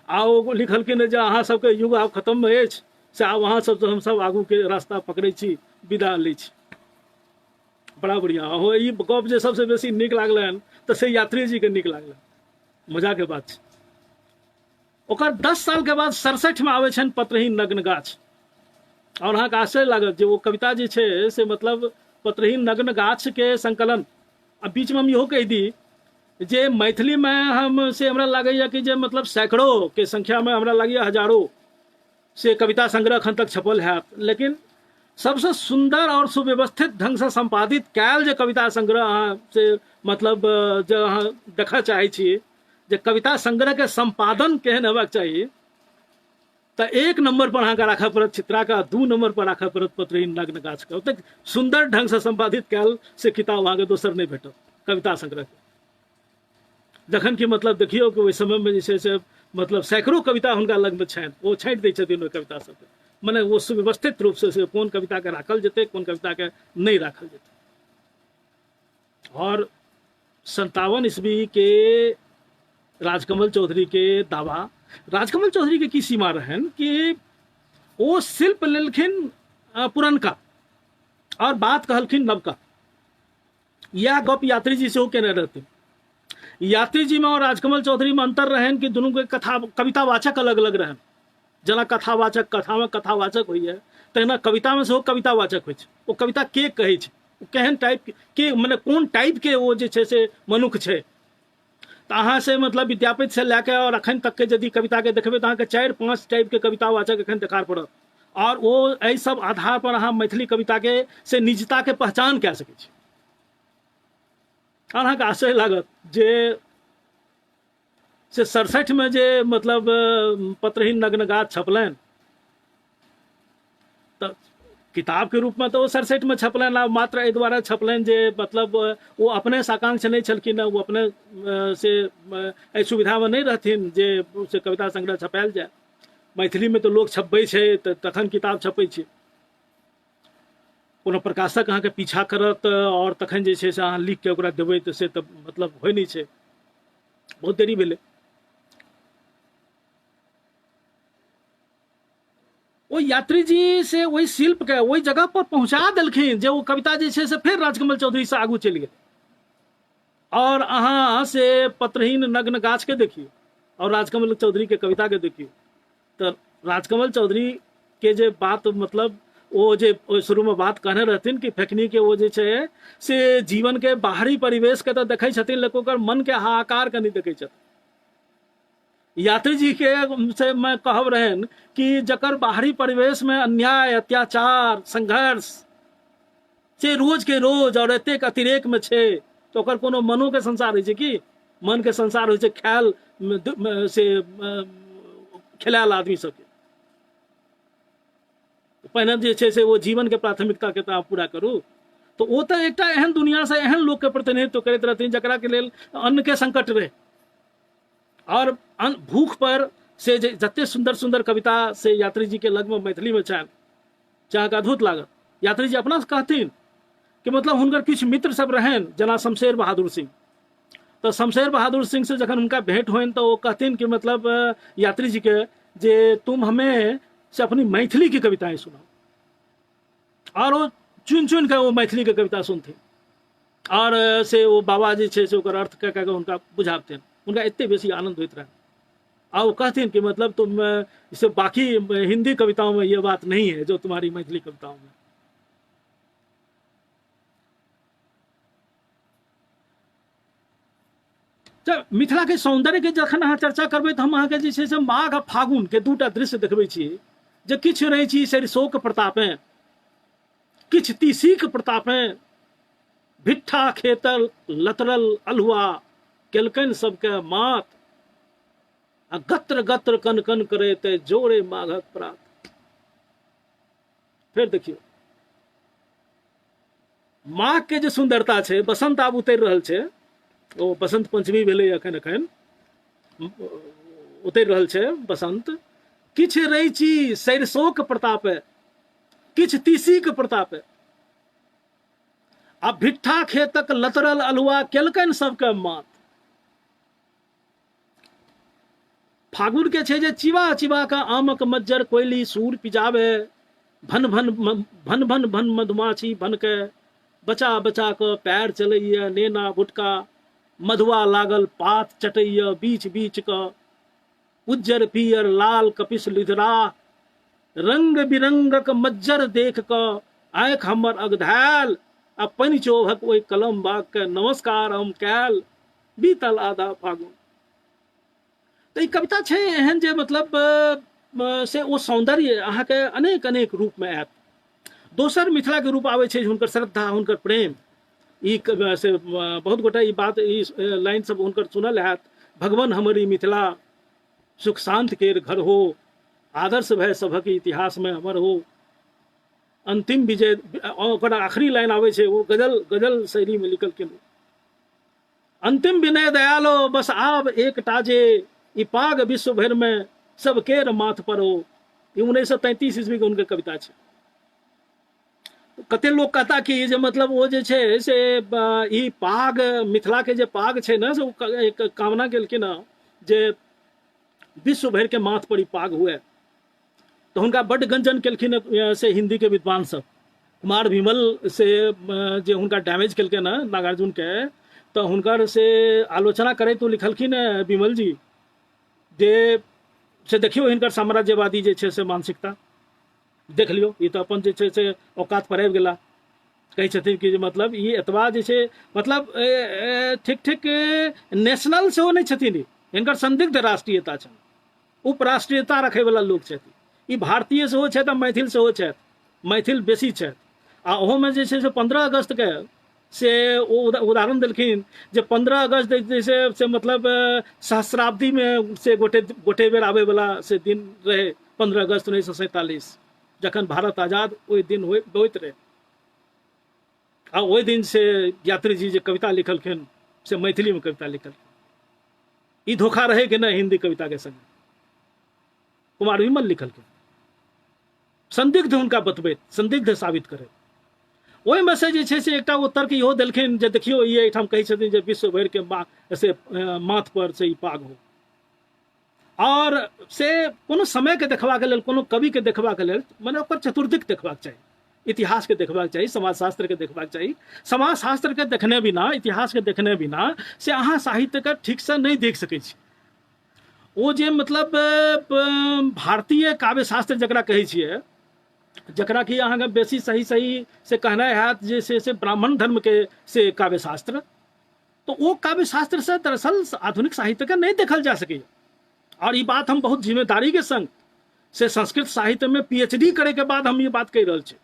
आ ओ लिखलखिन जे अहाँ सबके युग आब खत्म अछि, से आब अहाँ सबसँ हमसब आगूके रास्ता पकड़ै छी, विदा लै छी। बड़ा बढ़िआँ। हो ई गप जे सबसँ बेसी नीक लागलनि तऽ से यात्री जीके नीक लागलनि। मजाके बात छै। ओकर 10 साल के बाद 67 में आबै छनि पत्रहीन नग्न गाछ। और अहाँके आश्चर्य लागत जे ओ कविता जे छै से मतलब पत्रहीन नग्न गाछ के संकलन। आ बीचमे हम इहो कहि दी जे मैथिलीमे हम से हमरा लागैए कि जे मतलब सैकड़ों के संख्यामे, हमरा लागैए हजारों से कविता संग्रह एखन तक छपल हैत, लेकिन सबसँ सुन्दर और सुव्यवस्थित ढंगसँ सम्पादित कयल जे कविता संग्रह अहाँ से मतलब जे अहाँ देखऽ चाहै छी जे कविता संग्रहके सम्पादन केहन हेबाक चाही, तऽ 1 नम्बर पर अहाँके राखऽ पड़त चित्राके, 2 नम्बर पर राखऽ पड़त पत्रहीन नग्न गाछके। ओतेक सुन्दर ढंगसँ सम्पादित कयल से किताब अहाँके दोसर नहि भेटत कविता संग्रहके। जखन कि मतलब देखियौ कि ओहि समयमे जे छै से मतलब सैकड़ों कविता हुनका लगमे छनि, ओ छाँटि दै छथिन ओहि कविता सबके, मने ओ सुव्यवस्थित रूपसँ से कोन कविताके राखल जेतै, कोन कविताके नहि राखल जेतै। और 57 ईस्वी के राजकमल चौधरी के दावा, राजकमल चौधरी के की सीमा रहनि कि ओ शिल्प लेलखिन पुरनका और बात कहलखिन नवका। यह गप यात्री जी सेहो केने रहथिन। यात्री जी में और राजकमल चौधरी में अंतर रहनि कि दुनू के कथा कवितावाचक अलग अलग रहनि। जेना कथावाचक कथा में कथावाचक होइए, तहिना कविता में सेहो कवितावाचक होइ छै। ओ कविता के कहै छै, ओ केहन टाइप के, मने कोन टाइप के ओ जे छै से मनुख छै। तऽ अहाँ से मतलब विद्यापति से लए के और अखन तक के यदि कविता के देखबै तऽ अहाँके 4-5 टाइप के कवितावाचक अखन देखार पड़त। और ओ एहि सब आधार पर अहाँ मैथिली कविता के से निजता के पहचान कए सकै छी। और अहाँके आश्चर्य लागत जे से 67 में जे मतलब पत्रहीन नग्न गाछ छपलनि तऽ किताब के रूप में तऽ ओ 67 में छपलनि, आ मात्र एहि दुआरे छपलनि जे मतलब ओ अपने साकांक्ष नहि छलखिन, ओ अपने से एहि सुविधामे नहि रहथिन जे से कविता संग्रह छपायल जाय। मैथिलीमे तऽ लोक छपबै छै तऽ तखन किताब छपै छै, कोनो प्रकाशक अहाँके पीछा करत और तखन जे छै से अहाँ लिख के ओकरा देबै तऽ से तऽ मतलब होइ नहि छै। बहुत देरी भेलै। ओ यात्री जी से ओहि शिल्प के ओहि जगह पर पहुंचा देलखिन जे ओ कविता जे छै से फेर राजकमल चौधरी से आगू चलि गेल। और अहाँ से पत्रहीन नग्न गाछ के देखियौ और राजकमल चौधरी के कविता के देखियौ, तऽ राजकमल चौधरी के जे बात मतलब ओ जे शुरू में बात कहने रहथिन कि फेकनी के ओ जे छै से जीवन के बाहरी परिवेश के तऽ देखै छथिन, लेकिन ओकर मन के हाहाकार के नहि देखै छथिन। यात्री जी के से मैं कहब रहन कि जकर बाहरी परिवेश में अन्याय, अत्याचार, संघर्ष से रोज के रोज और एतेक अतिरेक में छै, तो ओकर कोनो मनो के संसार होइ छै की? मन के संसार होइ छै ख्याल से खेलायल आदमी सबके। पहिने जे छै से ओ जीवन के प्राथमिकता के तऽ पूरा करू। तऽ ओ तऽ एकटा एहन दुनिया से एहन लोक के प्रतिनिधित्व करैत रहथिन जकरा के लेल अन्न के संकट रहे और भूख पर से जे जते सुंदर सुंदर कविता से यात्री जी के लगमे मैथिली में छनि, अहाँके अद्भुत लागत। यात्री जी अपना कहथिन कि मतलब हुनकर किछु मित्र सब रहनि जेना शमशेर बहादुर सिंह, तऽ शमशेर बहादुर सिंह से जखन हुनका भेंट होइन तऽ ओ कहथिन कि मतलब यात्री जी के जे तुम हमें से अपनी मैथिली की कविताएं सुनाओ, और ओ चुनि चुनि के ओ मैथिली के कविता सुनथिन और से ओ बाबा जे छै से ओकर अर्थ कए कए के हुनका बुझाबथिन। हुनका एते बेसी आनंद होइत रहनि। आ ओ कहथिन कि मतलब तुम से बाकी हिंदी कविताओं में ये बात नहीं है जो तुम्हारी मैथिली कविताओं में। तऽ मिथिला के सौंदर्य के जखन अहाँ चर्चा करबै तऽ हम अहाँके जे छै से माघ आ फागुन के दूटा दृश्य देखबै छी जे किछु रहै छी सरिसोक प्रतापे, किछु तीसीक प्रतापे, भिट्ठा खेतल लतरल अल्हुआ केलकनि सबके मात, आ गत्र गत्र कन कन करैत जोरे माघक प्रात। फेर देखियौ माघ के जे सुंदरता छै, बसंत आब उतरि रहल छै, ओ बसंत पंचमी भेलै एखन, एखन उतरि रहल छै बसंत। किछु रैची सरिसोक प्रतापे, किछु तीसीक प्रतापे। आ भिट्ठा खेतक लतरल अल्हुआ केलकनि सबके मात। फागुन के छै जे चिबा चिबा के आमक मज्जर कोयली सूर पिजाबे, भन भन भन भन भन मधुमाछी भन के बचा बचा के पैर चलैया, नेना भुटका मधुआ लागल पात चटैया बीच बीच के, उज्जर पियर लाल कपिस लिधरा रंग बिरंगक मज्जर देख क आँखि हमर अगधायल आ पानि चोभक ओहि कलम बाग के नमस्कार हम कयल, बीतल आधा फागुन। तऽ ई कविता छै एहन जे मतलब से ओ सौन्दर्य अहाँके अनेक अनेक रूपमे आयत। दोसर मिथिलाके रूप आबै छै हुनकर श्रद्धा, हुनकर प्रेम। ई से बहुत गोटा ई बात, ई लाइन सब हुनकर सुनल हैत, भगवान हमर ई मिथिला सुख शांत केर घर हो, आदर्श भय सभक इतिहास में अमर हो, अंतिम विजय। ओकर आखिरी लाइन आबै छै ओ गजल, गजल शैली में लिखलखिन, अंतिम विनय दयालो बस आब एकटा जे ई पाग विश्व भरि में सब केर माथ पर हो। ई 1933 ईस्वी के हुनकर कविता छै। कते लोक कहता कि जे मतलब ओ जे छै से ई पाग मिथिला के जे पाग छै ने, से ओ एक कामना केलखिन हँ जे विश्व भरि के माथ पर ई पाग हुए। तऽ हुनका बड्ड गंजन केलखिन से हिंदी के विद्वान सब, कुमार विमल से जे हुनका डैमेज केलखिन हँ नागार्जुन के, तऽ हुनकर से आलोचना करैत ओ लिखलखिन हँ विमल जी जे से देखियौ हिनकर साम्राज्यवादी जे छै से मानसिकता देख लियौ, ई तऽ अपन जे छै से औकात पर आबि गेला। कहै छथिन कि जे मतलब ई एतबा जे छै मतलब ठीक ठीक नेशनल सेहो नहि छथिन ई, हिनकर संदिग्ध राष्ट्रीयता छनि, उपराष्ट्रीयता रखैवला लोक छथि ई, भारतीय सेहो छथि आ मैथिल सेहो छथि, मैथिल बेसी छथि। आ ओहोमे जे छै से 15 अगस्तके से ओ उदाहरण देलखिन जे 15 अगस्त जे छै से मतलब सहस्राब्दीमे से गोटे गोटे बेर आबैवला से दिन रहै 15 अगस्त 1947, जखन भारत आजाद ओहि दिन होइत रहै। आ ओहि दिन से यात्री जी जे कविता लिखलखिन से मैथिलीमे कविता लिखलखिन। ई धोखा रहै कि नहि हिंदी कविताके संग कुमार विमल लिखलखिन, संदिग्ध हुनका बतबैत, संदिग्ध साबित करैत। ओहिमे से जे छै से एकटा ओ तर्क इहो देलखिन जे देखियौ ई एहिठाम कहै छथिन जे विश्व भरिके से माथ पर से ई पाग हो, और से कोनो समयके देखबाक लेल, कोनो कविके देखबाक लेल मने ओकर चतुर्दिक देखबाक चाही, इतिहासके देखबाक चाही, समाजशास्त्रके देखबाक चाही। समाजशास्त्रके देखने बिना, इतिहासके देखने बिना से अहाँ साहित्यके ठीकसँ नहि देख सकै छी। ओ जे मतलब भारतीय काव्यशास्त्र जकरा कहै छियै, जकरा कि अहाँके बेसी सही सही से कहनाइ हैत जे से ब्राह्मण धर्मके से काव्यशास्त्र, तऽ ओ काव्यशास्त्रसँ दरअसल आधुनिक साहित्यके नहि देखल जा सकैए। आओर ई बात हम बहुत जिम्मेदारीके संग से संस्कृत साहित्यमे पी एच डी करैके बाद हम ई बात कहि रहल छी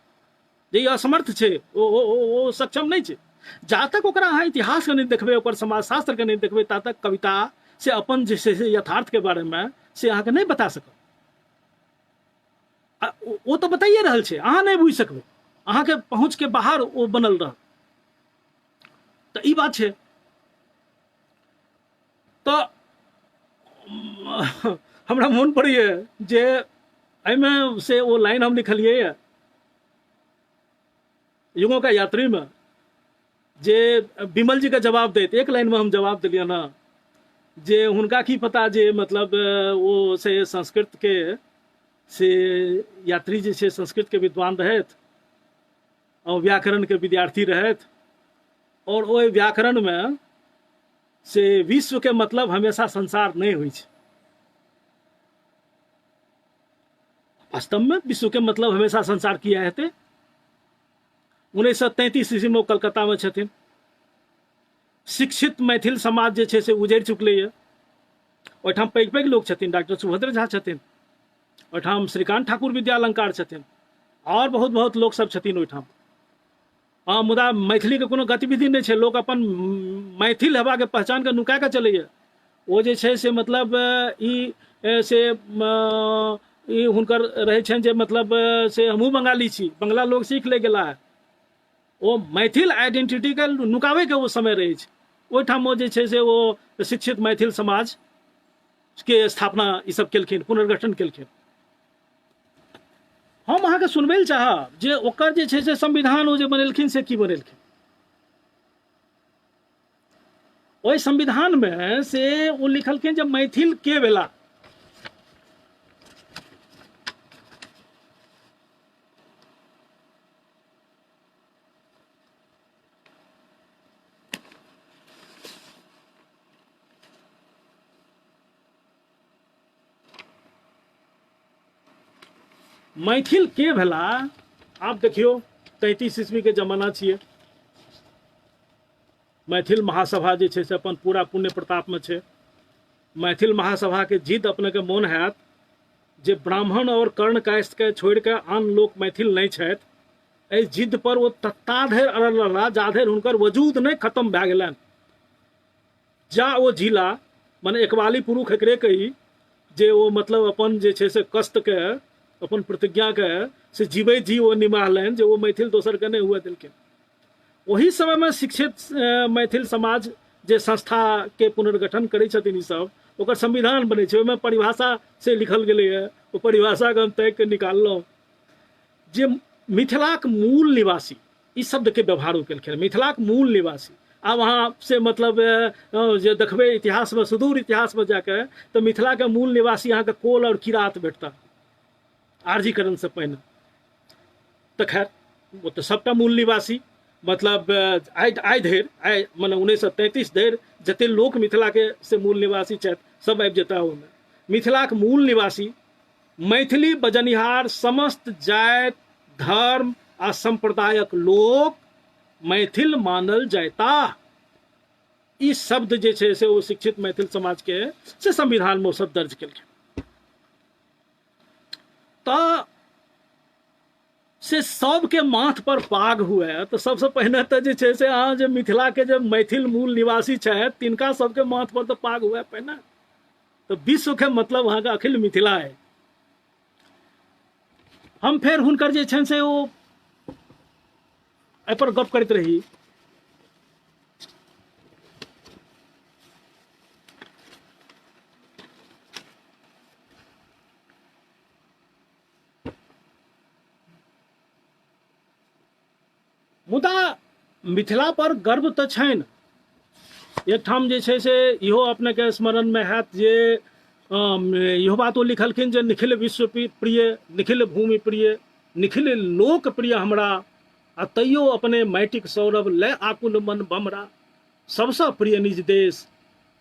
जे ई असमर्थ छै, ओ ओ ओ ओ सक्षम नहि छै। जा तक ओकरा अहाँ इतिहासके नहि देखबै, ओकर समाजशास्त्रके नहि देखबै, ता तक कविता से अपन जे छै से यथार्थके बारेमे से अहाँके नहि बता सकत। ओ तऽ बताइए रहल छै, अहाँ नहि बुझि सकबै, अहाँके पहुँचके बाहर ओ बनल रहत। तऽ ई बात छै। तऽ हमरा मोन पड़ैए जे एहिमे से ओ लाइन हम लिखलियै यऽ युगों का यात्री में, जे विमल जी के जवाब दैत एक लाइन में हम जवाब दिलियै ने जे हुनका की पता जे मतलब ओ से संस्कृत के से यात्री जे छै संस्कृत के विद्वान रहथि और व्याकरण के विद्यार्थी रहथि, और ओहि व्याकरण में से विश्व के मतलब हमेशा संसार नहीं होइ छै। वास्तव में विश्व के मतलब हमेशा संसार किया हेतै? 1933 ईस्वी में ओ कलकत्ता में छथिन। शिक्षित मैथिल समाज जे छै से उजड़ि चुकलैए। ओहिठाम पैघ पैघ लोक छथिन, डॉक्टर सुभद्र झा छथिन, ओहिठाम श्रीकांत ठाकुर विद्यालंकार छथिन, और बहुत बहुत लोक सब छथिन ओहिठाम। हँ, मुदा मैथिलीके कोनो गतिविधि नहि छै। लोक अपन मैथिल हेबाके पहचानके नुका कऽ चलैए। ओ जे छै से मतलब ई से ई हुनकर रहै छनि जे मतलब से हमहूँ बंगाली छी, बंगला लोक सीख ले गेला है। ओ मैथिल आइडेंटिटीके नुकाबैके ओ समय रहै छै। ओहिठाम ओ जे छै से ओ शिक्षित मैथिल समाजके स्थापना ई सब केलखिन, पुनर्गठन केलखिन। हम अहाँके सुनबै लए चाहब जे ओकर जे छै से संविधान ओ जे बनेलखिन से की बनेलखिन। ओहि संविधानमे से ओ लिखलखिन जे मैथिल के भेला। मैथिल के भेला, आप देखियौ 33 ईस्वी के जमाना छियै, मैथिल महासभा जे छै से अपन पूरा पुण्य प्रतापमे छै। मैथिल महासभाके जिद अपनेके मोन हैत जे ब्राह्मण और कर्ण कायस्थके छोड़ि कऽ आन लोक मैथिल नहि छथि, एहि जिद पर ओ तत्ता धरि अड़ल रहला जा धरि हुनकर वजूद नहि खत्म भए गेलनि। जा ओ जिला मने एकवाली पुरुष एकरे कही जे ओ मतलब अपन जे छै से कष्टके अपन प्रतिज्ञाके से जीबै जी ओ निमाहलनि जे ओ मैथिल दोसरके नहि हुए देलखिन। ओहि समयमे शिक्षित मैथिल समाज जे संस्थाके पुनर्गठन करै छथिन ईसब, ओकर संविधान बनै छै, ओहिमे परिभाषा से लिखल गेलैए, ओ परिभाषाके हम ताकि कऽ निकाललहुँ जे मिथिलाक मूल निवासी, ई शब्दके व्यवहार ओ केलखिन, मिथिलाक मूल निवासी। आब अहाँ से मतलब जे देखबै इतिहासमे, सुदूर इतिहासमे जाके, तऽ मिथिलाके मूल निवासी अहाँके कोल आओर किरात भेटता आर्जीकरणसँ पहिने। तऽ खैर ओ तऽ सबटा मूल निवासी, मतलब आइ आइ धरि, आइ मने 1933 धरि जते लोक मिथिलाके से मूल निवासी छथि सब आबि जेता ओहिमे। मिथिलाक मूल निवासी मैथिली बजनिहार समस्त जाति, धर्म आ सम्प्रदायक लोक मैथिल मानल जायता। ई शब्द जे छै से ओ शिक्षित मैथिल समाजके से संविधानमे ओ सब दर्ज केलखिन। तऽ से सबके माथ पर पाग हुए तऽ सबसँ पहिने तऽ जे छै से अहाँ जे मिथिलाके जे मैथिल मूल निवासी छथि तिनका सबके माथ पर तऽ पाग हुए पहिने। तऽ विश्वके मतलब अहाँके अखिल मिथिला है। हम फेर हुनकर जे छनि से ओ एहिपर गप करैत रही। मुदा मिथिला पर गर्व तऽ छनि। एकठाम जे छै से इहो अपनेके स्मरणमे हैत जे इहो बात ओ लिखलखिन जे निखिल विश्व प्रिय, निखिल भूमि प्रिय, निखिल लोक प्रिय हमरा, आ तैयो अपने माटिक सौरभ लय आकुल मन बमरा। सबसँ प्रिय निज देश,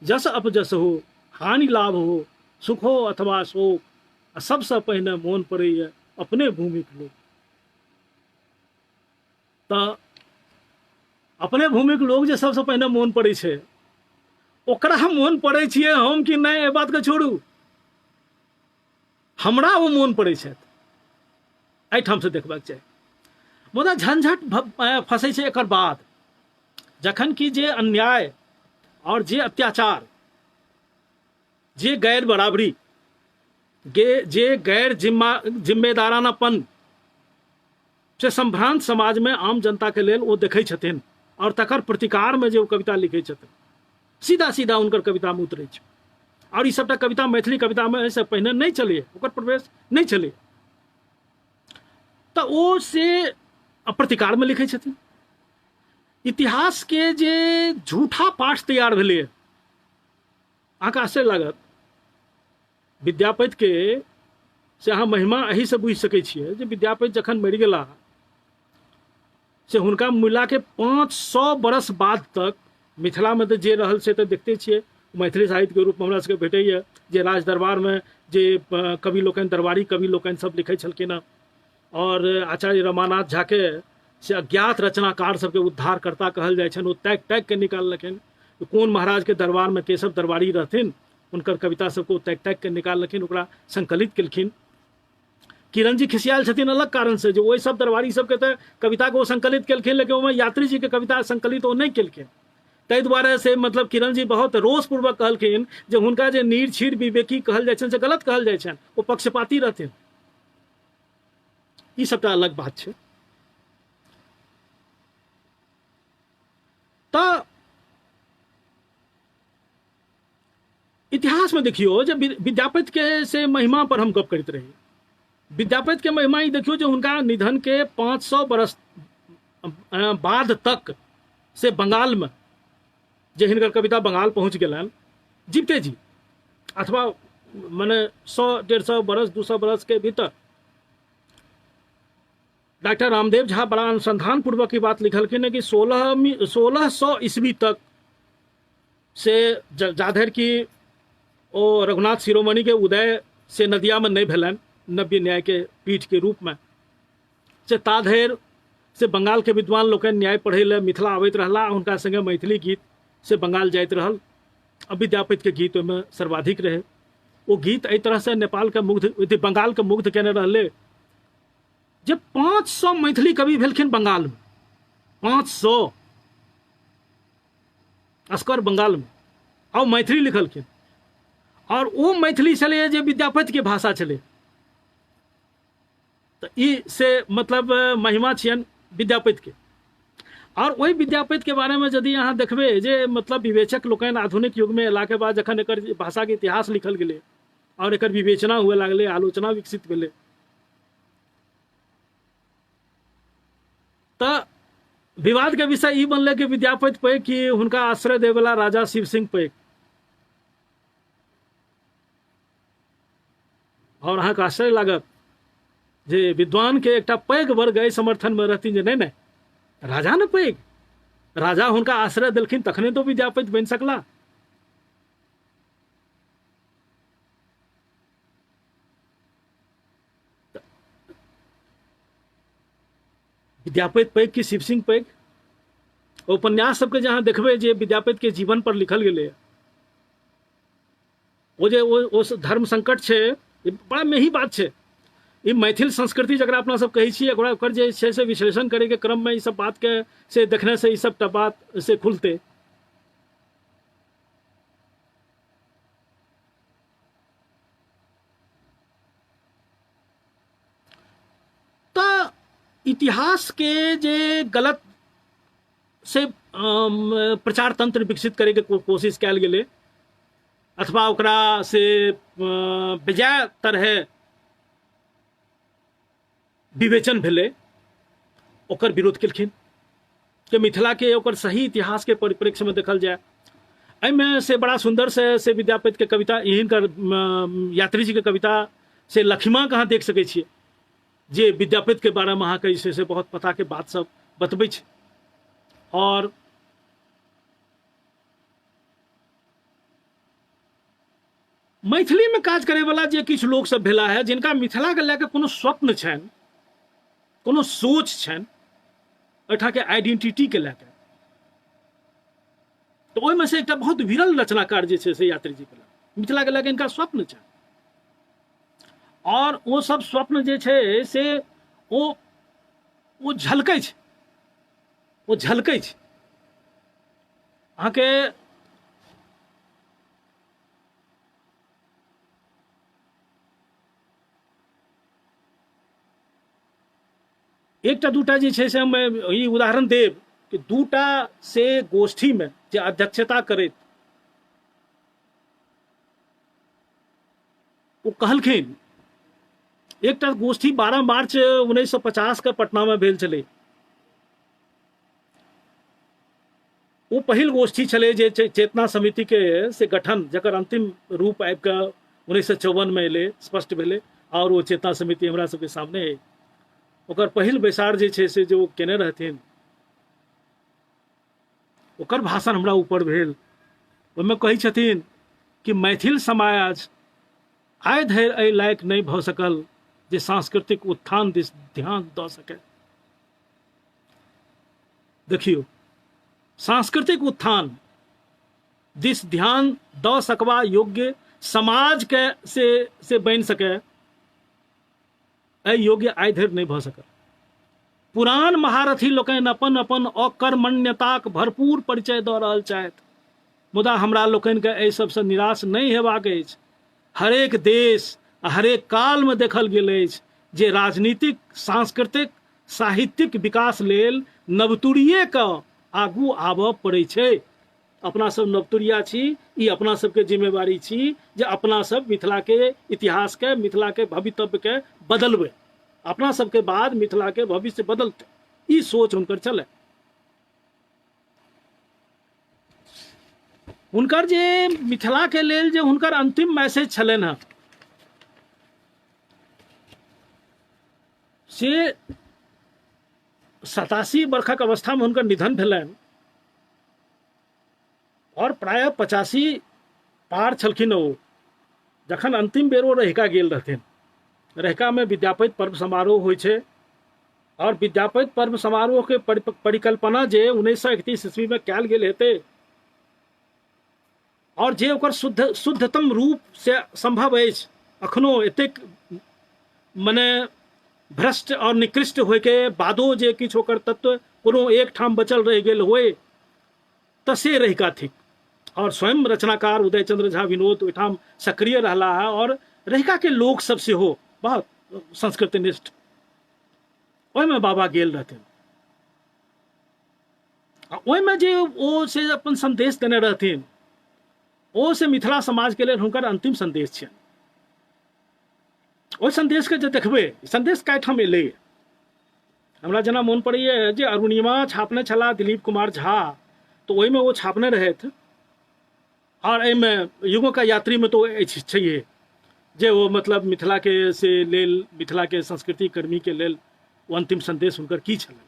जस अपजस हो, हानि लाभ हो, सुख हो अथवा शोक, आ सबसँ पहिने मोन पड़ैए अपने भूमिक लोक। तऽ अपने भूमिक लोक जे सबसँ पहिने मोन पड़ै छै, ओकरा हम मोन पड़ै छियै हम कि नहि, एहि बातके छोड़ू, हमरा ओ मोन पड़ै छथि, एहिठामसँ देखबाक चाही। मुदा झंझट फँसै छै एकर बाद, जखन कि जे अन्याय आओर जे अत्याचार, जे गैर बराबरी, जे गैर जिम्मेदारानापन से संभ्रांत समाजमे आम जनताके लेल ओ देखै छथिन, आओर तकर प्रतिकारमे जे ओ कविता लिखै छथिन, सीधा सीधा हुनकर कवितामे उतरै छै। आओर ई सबटा कविता मैथिली कवितामे एहिसँ पहिने नहि छलैए, ओकर प्रवेश नहि छलैए, तऽ ओ से प्रतिकारमे लिखै छथिन। इतिहासके जे झूठा पाठ तैयार भेलैए, अहाँके आश्चर्य लागत, विद्यापतिके से अहाँ महिमा एहिसँ बुझि सकै छियै जे विद्यापति जखन मरि गेला से हुनका मुइलाके 500 बरस बाद तक मिथिलामे तऽ जे रहल से तऽ देखते छियै, मैथिली साहित्यके रूपमे हमरा सबके भेटैए जे राज दरबारमे जे कवि लोकनि, दरबारी कवि लोकनि सब लिखै छलखिन हँ, और आचार्य रमानाथ झाके से अज्ञात रचनाकार सबके उद्धारकर्ता कहल जाइ छनि, ओ ताकि ताकि के निकाललखिन कोन महाराजके दरबारमे केशव दरबारी रहथिन, हुनकर कविता सबके ओ ताकि ताकि के निकाललखिन, ओकरा संकलित केलखिन। किरण जी खिसियाल छथिन अलग कारण से जे ओहि सब दरबारी सबके तऽ कविताके ओ संकलित केलखिन, लेकिन ओहिमे यात्री जीके कविता संकलित ओ नहि केलखिन, ताहि दुआरे से मतलब किरण जी बहुत रोषपूर्वक कहलखिन जे हुनका जे नीर छीर विवेकी कहल जाइ छनि से गलत कहल जाइ छनि, ओ पक्षपाती रहथिन। ई सबटा अलग बात छै। तऽ इतिहासमे देखियौ जे विद्यापति के से महिमा पर हम गप करैत रही। विद्यापति के महिमा ई देखियौ जे हुनका निधन के 500 बरस बाद तक से बंगालमे जे हिनकर कविता बंगाल पहुँच गेलनि जीवते जी, अथवा मने 100-150 बरस 200 बरस के भीतर। डॉक्टर रामदेव झा बड़ा अनुसंधान पूर्वक की बात लिखलखिन कि 1600 ईस्वी तक से जाधरि कि ओ रघुनाथ शिरोमणि के उदय से नदिया में नहीं भेलनि नव्य न्याय के पीठ के रूप में, से ताधरि से बंगाल के विद्वान लोकनि न्याय पढ़ै लए मिथिला आबैत रहला, हुनका संगे मैथिली गीत से बंगाल जाइत रहल। आ विद्यापति के गीत ओहिमे सर्वाधिक रहे। ओ गीत एहि तरह से नेपाल के मुग्ध, बंगाल के मुग्ध केने रहलै जे 500 मैथिली कवि भेलखिन बंगाल में, 500 अस्कर बंगाल में, और मैथिली लिखलखिन। और ओ मैथिली छलै जे विद्यापति के भाषा छलै। तऽ ई से मतलब महिमा छियनि विद्यापति के। और ओहि विद्यापति के बारे में यदि अहाँ देखबै जे मतलब विवेचक लोकनि आधुनिक युग में अयलाके बाद जखन एकर भाषाके इतिहास लिखल गेलै और एकर विवेचना हुए लागलै, आलोचना विकसित भेलै, तऽ विवाद के विषय ई बनलै कि विद्यापति पैघ कि हुनका आश्रय देवला राजा शिव सिंह पैघ। और अहाँके आश्चर्य लागत जे विद्वान के एकटा पैघ वर्ग एहि समर्थन में रहथिन जे नहीं नहीं राजा ने पैघ, राजा हुनका आश्रय देलखिन तखने तो विद्यापति बनि सकला। विद्यापति पैघ कि शिव सिंह पैघ? उपन्यास सबके जहाँ देखबै जे विद्यापति के जीवन पर लिखल गेलै, ओ जे ओ धर्म संकट छै, ई बड़ा मेही बात छै। ई मैथिल संस्कृति जकरा अपना सब कहै छियै, ओकरा ओकर जे छै से विश्लेषण करैके क्रममे ई सब बातके से देखने से ई सबटा बात से खुलतै। तऽ इतिहास के जे गलत से प्रचार तंत्र विकसित करैके कोशिश कयल गेलै अथवा ओकरा से बेजाय तरहे विवेचन भेलै, ओकर विरोध केलखिन कि मिथिला के ओकर सही इतिहास के परिप्रेक्ष्य में देखल जाय। एहिमे से बड़ा सुंदर से विद्यापति के कविता, हिनकर यात्री जी के कविता से लखिमा के अहाँ देख सकै छियै जे विद्यापति के बारे में अहाँके जे छै से बहुत पता के बात सब बतबै छै। और मैथिली में काज करे वाला जे किछु लोक सब भेला है जिनका मिथिला के लए के कोनो स्वप्न छनि, कोनो सोच छनि एहिठाम के आइडेंटिटी के लए के, तऽ ओहिमे से एकटा बहुत विरल रचनाकार जे छै से यात्री जी भेला। मिथिला के लए के इनका स्वप्न छनि और ओ सब स्वप्न जे छै से ओ झलकै छै, ओ झलकै छै। अहाँके एकटा दूटा जे छै से हम ई उदाहरण देब कि दूटा से गोष्ठीमे जे अध्यक्षता करैत ओ कहलखिन, एकटा गोष्ठी 12 मार्च 1950 के पटना में भेल छलै। ओ पहिल गोष्ठी छलै जे चेतना समिति के से गठन, जकर अंतिम रूप आबि कऽ 1954 में एलै, स्पष्ट भेलै और ओ चेतना समिति हमरा सबके सामने है। ओकर पहिल बैसार जे छै से जो ओ केने रहथिन ओकर भाषण हमरा ऊपर भेल। ओहिमे कहै छथिन कि मैथिल समाज आइ धरि एहि लायक नहि भऽ सकल जे सांस्कृतिक उत्थान दिस ध्यान दऽ सकै। देखियौ, सांस्कृतिक उत्थान दिस ध्यान दऽ सकबा योग्य समाज के से बनि सकै, एहि योग्य आइ धरि नहि भऽ सकल। पुरान महारथी लोकनि अपन अपन अकर्मण्यताक भरपूर परिचय दऽ रहल छथि, मुदा हमरा लोकनिके एहि सबसँ निराश नहि हेबाक अछि। हरेक देश आ हरेक कालमे देखल गेल अछि जे राजनीतिक, सांस्कृतिक, साहित्यिक विकास लेल नवतुरिएके आगू आबऽ पड़ै छै। अपना सब नवतुरिया छी, ई अपना सबके जिम्मेवारी छी जे अपना सब मिथिलाके इतिहासके, मिथिलाके भवितव्यके बदलबै। अपना सबके बाद मिथिलाके भविष्य बदलतै, ई सोच हुनकर छलै। हुनकर जे मिथिलाके लेल जे हुनकर अन्तिम मैसेज छलनि हँ से 87 बरखक अवस्थामे हुनकर निधन भेलनि आओर प्रायः 85 पार छलखिन ओ जखन अन्तिम बेर ओ रहिका गेल रहथिन। रहिकामे विद्यापति पर्व समारोह होइ छै आओर विद्यापति पर्व समारोहके परिकल्पना जे 1931 ईस्वीमे कयल गेल हेतै आओर जे ओकर शुद्धतम रूप से सम्भव अछि अखनो एतेक मने भ्रष्ट आओर निकृष्ट होइके बादो जे किछु ओकर तत्व कोनो एक ठाम बचल रहि गेल होय तऽ से रहिका थिक। आओर स्वयं रचनाकार उदयचंद्र झा विनोद ओहिठाम सक्रिय रहला है आओर रहिकाके लोक सब सेहो बहुत संस्कृतिनिष्ठ ओहिमे बाबा गेल रहथिन आ ओहिमे जे ओ से अपन संदेश देने रहथिन ओ से मिथिला समाजके लेल हुनकर अंतिम संदेश छनि। ओहि संदेशके जे देखबै संदेश कए ठाम एलै। हमरा जेना मोन पड़ैए जे अरुणिमा छापने छलाह दिलीप कुमार झा, तऽ ओहिमे ओ छापने रहथि आओर एहिमे युगों का यात्रीमे तऽ ओ अछि छैहे जे ओ मतलब मिथिलाके से लेल मिथिलाके संस्कृति कर्मीके लेल ओ अन्तिम संदेश हुनकर की छलनि।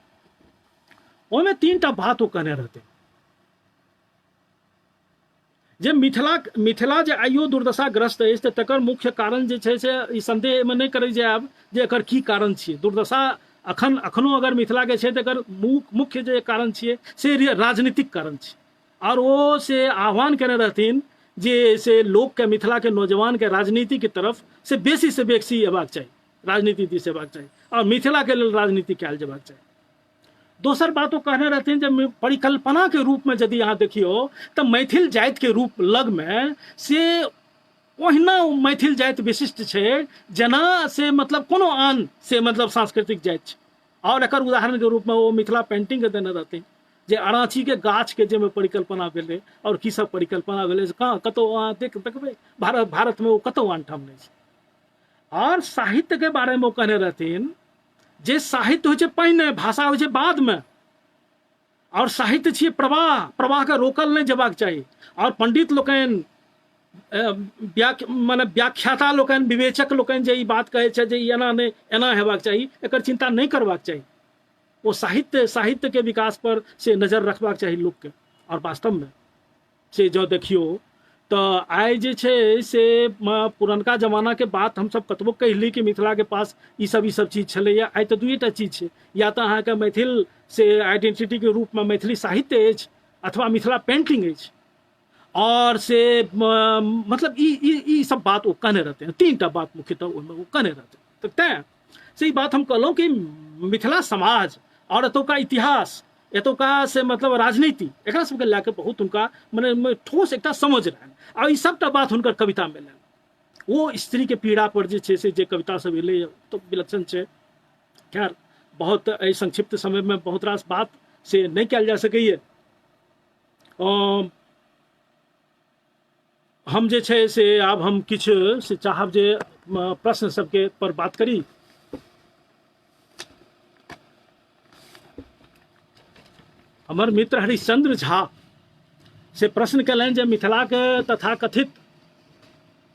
ओहिमे 3टा बात ओ कहने रहथिन जे मिथिला जे आइयो दुर्दशाग्रस्त अछि तऽ तकर मुख्य कारण जे छै से ई संदेह एहिमे नहि करै जायब जे एकर की कारण छियै। दुर्दशा अखनो अगर मिथिलाके छै तऽ एकर मुख्य जे कारण छियै से राजनीतिक कारण छै। आओर ओ से आह्वान केने रहथिन जे से लोकके मिथिलाके नौजवानके राजनीतिके तरफ से बेसी से बेसी अयबाक चाही, राजनीति दिस अयबाक चाही आओर मिथिलाके लेल राजनीति कयल जेबाक चाही। दोसर बात ओ कहने रहथिन जे परिकल्पनाके रूपमे यदि अहाँ देखियौ तऽ मैथिल जातिके रूप लगमे से ओहिना ओ मैथिल जाति विशिष्ट छै जेना से मतलब कोनो आन से मतलब सांस्कृतिक जाति छै। आओर एकर उदाहरणके रूपमे ओ मिथिला पेंटिंगके देने रहथिन जे अराँचीके गाछके जाहिमे परिकल्पना भेलै आओर की सब परिकल्पना भेलै से कहाँ कतहु अहाँ देखबै भारतमे ओ कतहु आन ठाम नहि छै। आओर साहित्यके बारेमे ओ कहने रहथिन जे साहित्य होइ छै पहिने, भाषा होइ छै बादमे, आओर साहित्य छियै प्रवाह, प्रवाहके रोकल नहि जेबाक चाही। आओर पंडित लोकनि मने व्याख्याता लोकनि विवेचक लोकनि जे ई बात कहै छै जे ई एना नहि एना हेबाक चाही, एकर चिंता नहि करबाक चाही। ओ साहित्यके विकास पर से नजर रखबाक चाही लोकके। आओर वास्तवमे से जँ देखियौ तऽ आइ जे छै से पुरनका जमानाके बात हमसब कतबो कहि ली कि मिथिलाके पास ई सब चीज छलैया, आइ तऽ दुइएटा चीज छै, या तऽ अहाँके मैथिल से आइडेंटिटीके रूपमे मैथिली साहित्य अछि अथवा मिथिला पेंटिंग अछि। और से मतलब ई सब बात ओ कहने रहते हैं, 3टा बात मुख्यतः ओहिमे ओ कहने रहते हैं। तऽ तैँ से ई बात हम कहलहुँ कि मिथिला समाज और एतुका इतिहास एतुका से मतलब राजनीति एकरा सबके लए कऽ बहुत हुनका मने ठोस एकटा समझ रहनि आ ई सबटा बात हुनकर कवितामे एलनि। ओ स्त्रीके पीड़ा पर जे छै से जे कविता सब एलै तऽ विलक्षण छै। खैर बहुत एहि संक्षिप्त समयमे बहुत रास बात से नहि कयल जा सकैए। हम जे छै से आब हम किछु से चाहब जे प्रश्न सबके पर बात करी। हमर मित्र हरिश्चंद्र झा से प्रश्न कयलनि जे मिथिलाके तथाकथित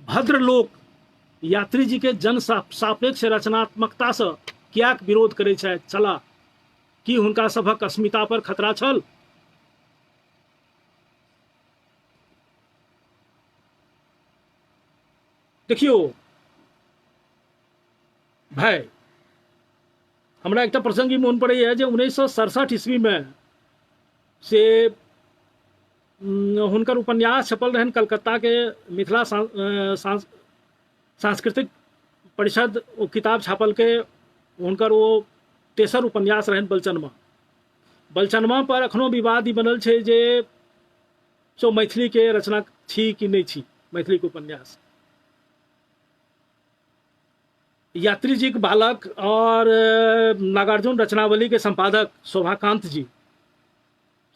भद्रलोक यात्री जी के जन सापेक्ष रचनात्मकतासँ किएक विरोध करै छथि छलाह, की हुनका सभक अस्मिता पर खतरा छल? देखियौ भाई, हमरा एकटा प्रसंग ई मोन पड़ैए जे 1967 ईस्वीमे से हुनकर उपन्यास छपल रहनि कलकत्ताके मिथिला सांस्कृतिक परिषद ओ किताब छापलकै, हुनकर ओ तेसर उपन्यास रहनि बलचनमा। बलचनमा पर एखनो विवाद ई बनल छै जे सो मैथिलीके रचना छी कि नहि छी मैथिलीके उपन्यास। यात्री जी के बालक और नागार्जुन रचनावली के संपादक शोभाकांत जी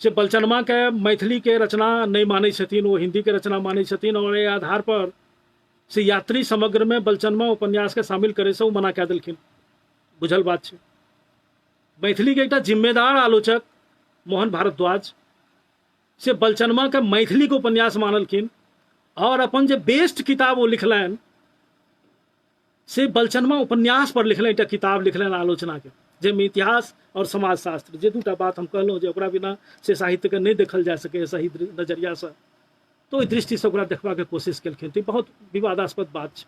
से बलचनमा के मैथिली के रचना नहीं मानै छथिन, वो हिंदी के रचना मानै छथिन और एहि आधार पर से यात्री समग्र में बलचनमा उपन्यास के शामिल करे से वो मना कए देलखिन। बुझल बात छै। मैथिली के एकटा जिम्मेदार आलोचक मोहन भारद्वाज से बलचनमाके मैथिलीके उपन्यास मानलखिन आओर अपन जे बेस्ट किताब ओ लिखलनि से बलचनमा उपन्यास पर लिखलनि, एकटा किताब लिखलनि आलोचनाके, जाहिमे इतिहास आओर समाजशास्त्र जे दूटा बात हम कहलहुँ जे ओकरा बिना से साहित्यके नहि देखल जा सकैए सही नजरियासँ, तऽ ओहि दृष्टिसँ ओकरा देखबाके कोशिश केलखिन। तऽ ई बहुत विवादास्पद बात छै।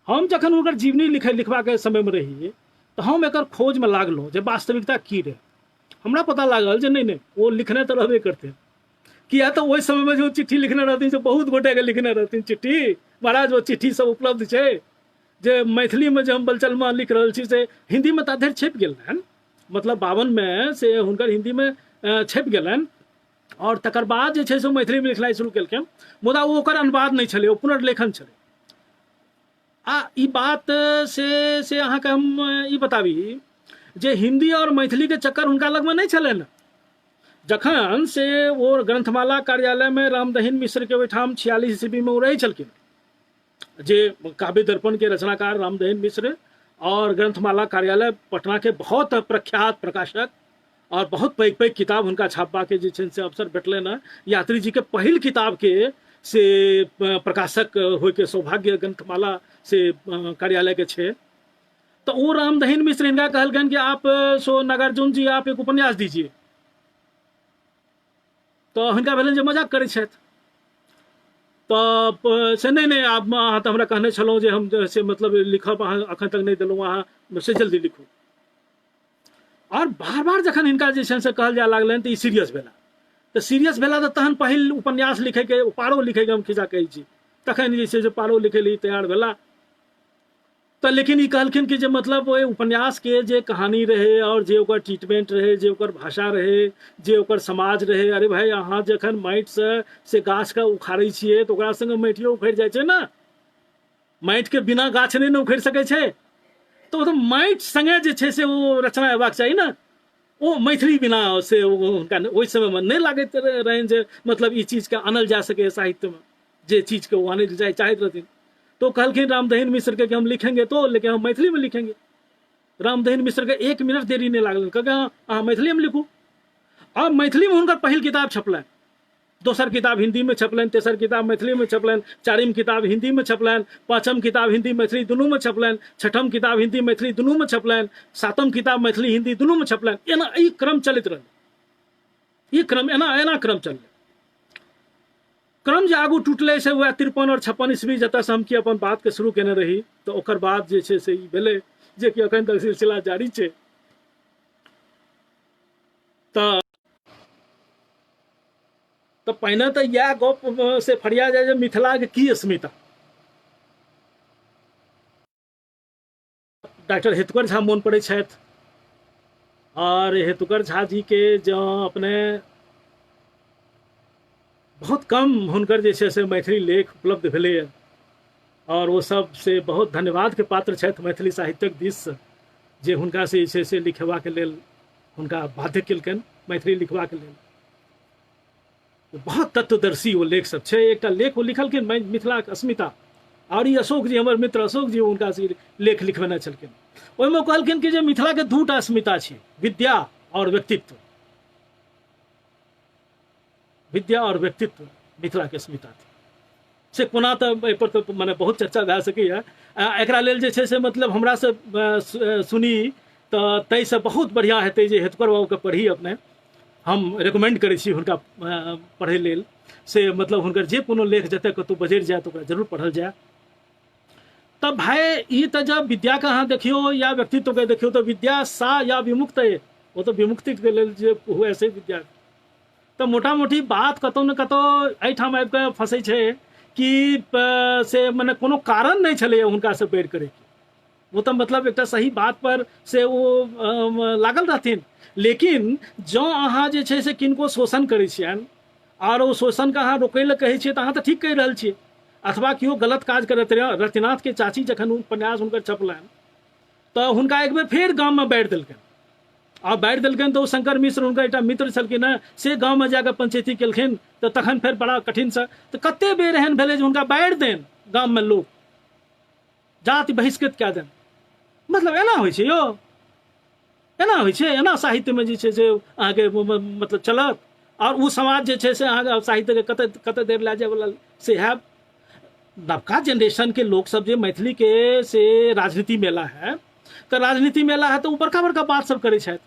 हम जखन हुनकर जीवनी लिखबाके समयमे रही तऽ हम एकर खोजमे लागलहुँ जे वास्तविकता की रहै। हमरा पता लागल जे नहि नहि, ओ लिखने तऽ रहबे करथिन, किया तऽ ओहि समयमे जे ओ चिट्ठी लिखने रहथिन से बहुत गोटेके लिखने रहथिन चिट्ठी। महाराज, ओ चिट्ठी सब उपलब्ध छै जे मैथिलीमे जे हम बलचनमा लिख रहल छी से हिन्दीमे ता धरि छपि गेल रहनि, मतलब 52 से हुनकर हिन्दीमे छपि गेलनि आओर तकर बाद जे छै से मैथिलीमे लिखनाइ शुरू केलखिन, मुदा ओ ओकर अनुवाद नहि छलै, ओ पुनर्लेखन छलै। आ ई बात से अहाँके हम ई बताबी जे हिन्दी आओर मैथिलीके चक्कर हुनका लगमे नहि छलनि। जखन से ओ ग्रंथमाला कार्यालयमे रामदहीन मिश्रके ओहिठाम 46 ईस्वीमे ओ रहै छलखिन, जे काव्य दर्पणके रचनाकार रामदहीन मिश्र और ग्रंथमाला कार्यालय पटना के बहुत प्रख्यात प्रकाशक और बहुत पैघ पैघ किताब हुनका छापबाके जे छै से अवसर भेटलनि हँ। यात्री जी के पहिल किताब के से प्रकाशक होइके सौभाग्य ग्रंथमाला से कार्यालय के छै। तो वो रामदहीन मिश्र इनका कहलकनि कि आप सो नागार्जुन जी आप एक उपन्यास दीजिए। तो हुनका भेलनि जे मजाक करै छथि, तऽ से नहि नहि, आब अहाँ तऽ हमरा कहने छलहुँ जे हम से मतलब लिखब, अहाँ एखन तक नहि देलहुँ, अहाँ से जल्दी लिखू। आओर बार बार जखन हिनका जे छै से कहल जाय लागलनि तऽ ई सीरियस भेला। तऽ सीरियस भेला तऽ तहन पहिल उपन्यास लिखैके, पारो लिखैके हम खिस्सा कहै छी, तखन जे छै से पारो लिखै लेल तैयार भेला। तऽ लेकिन ई कहलखिन कि जे मतलब ओहि उपन्यासके जे कहानी रहै आओर जे ओकर ट्रीटमेंट रहै, जे ओकर भाषा रहै, जे ओकर समाज रहै, अरे भाई अहाँ जखन माटिसँ से गाछके उखाड़ै छियै तऽ ओकरा सङ्गे माटियो उखड़ि जाइ छै ने, माटिके बिना गाछ नहि ने उखड़ि सकै छै, तऽ ओ तऽ माटि सङ्गे जे छै से ओ रचना हेबाक चाही ने। ओ मैथिली बिना से ओ हुनका ओहि समयमे नहि लागैत रहनि जे मतलब ई चीजके आनल जा सकैए साहित्यमे, जे चीजके ओ आनै जाय चाहैत रहथिन। तो कहलखिन रामदहीन मिश्र के कि हम लिखेंगे तो, लेकिन हम मैथिली में लिखेंगे। रामदहीन मिश्र के 1 मिनट देरी नहीं लागल, कहलकै हाँ, अहाँ मैथिली में लिखू। अब मैथिली में हुनकर पहिल किताब छपलनि, दोसर किताब हिंदी में छपलनि, तेसर किताब मैथिली में छपलनि, चारिम किताब हिंदी में छपलनि, पाँचम किताब हिंदी मैथिली दुनू में छपलनि, छठम किताब हिंदी मैथिली दुनू में छपलनि, सातम किताब मैथिली हिंदी दुनू में छपलनि। एना ई क्रम चलैत रहलै, ई क्रम एना एना क्रम चललै। क्रम जे आगू टूटलै से वएह 53 और 56 ईस्वी जतऽसँ हम कि अपन बातके शुरू केने रही, तऽ ओकर बाद जे छै से ई भेलै जे कि एखन तक सिलसिला जारी छै। तऽ पहिने तऽ इएह गप से फरिया जाय जे मिथिलाके की अस्मिता। डॉक्टर हितकर झा मोन पड़ै छथि, और हितकर झा जी के जँ अपने बहुत कम हुनकर जे छै से मैथिली लेख उपलब्ध भेलैए और ओ सब से बहुत धन्यवादके पात्र छथि मैथिली साहित्यक दिससँ, जे हुनका से जे छै से लिखेबाक लेल हुनका बाध्य केलकनि मैथिली लिखबाक लेल। बहुत तत्वदर्शी ओ लेख सब छै। एकटा लेख ओ लिखलखिन मिथिलाक अस्मिता, और ई अशोक जी हमर मित्र अशोक जी हुनका से लेख लिखबेने छलखिन। ओहिमे ओ कहलखिन कि जे मिथिलाके दूटा अस्मिता छै, विद्या और व्यक्तित्व। विद्या और व्यक्तित्व मिथिलाके अस्मिता थी। से कोना तऽ एहिपर तऽ मने बहुत चर्चा भए सकैए। एकरा लेल जे छै से मतलब हमरासँ सुनी तऽ ताहिसँ बहुत बढ़िआँ हेतै जे हेतुकर बाबूके पढ़ी अपने, हम रिकमेंड करै छी हुनका पढ़ै लेल। से मतलब हुनकर जे कोनो लेख जतऽ कतहु बजरि जाय तऽ ओकरा जरूर पढ़ल जाय। तऽ भाय ई तऽ जब विद्याके अहाँ देखियौ या व्यक्तित्वके देखियौ तऽ विद्या सा या विमुक्त अइ, ओ तऽ विमुक्तिके लेल जे हुए से विद्या। तऽ मोटा मोटी बात कतहु ने कतहु एहिठाम आबि कऽ फँसै छै कि से मने कोनो कारण नहि छलैए हुनकासँ बैर करैके, ओ तऽ मतलब एकटा सही बात पर से ओ लागल रहथिन। लेकिन जँ अहाँ जे छै से किनको शोषण करै छियनि आओर ओ शोषणके अहाँ रोकै लए कहै छियै तऽ अहाँ तऽ ठीक कहि रहल छियै। अथवा केओ गलत काज करैत रहै, रतिनाथके चाची जखन उपन्यास हुनकर छपलनि तऽ हुनका एक बेर फेर गाममे बाढ़ि देलकनि। आ बाढ़ि देलकनि तऽ ओ शंकर मिश्र हुनकर एकटा मित्र छलखिन हेँ, से गाममे जाकऽ पंचैती केलखिन तऽ तखन फेर बड़ा कठिनसँ तऽ कते बेर एहन भेलै जे हुनका बाढ़ि देन गाममे लोक जाति बहिष्कृत कए देन। मतलब एना होइ छै यौ, एना होइ छै, एना साहित्यमे जे छै से अहाँके मतलब चलत। आओर ओ समाज जे छै से अहाँके साहित्यके कतऽ कतऽ देर लए जायवला से है। नवका जेनरेशनके लोकसब जे मैथिलीके से राजनीति मेला है, तऽ राजनीति मेला है तऽ ओ बड़का बड़का बात सब करै छथि,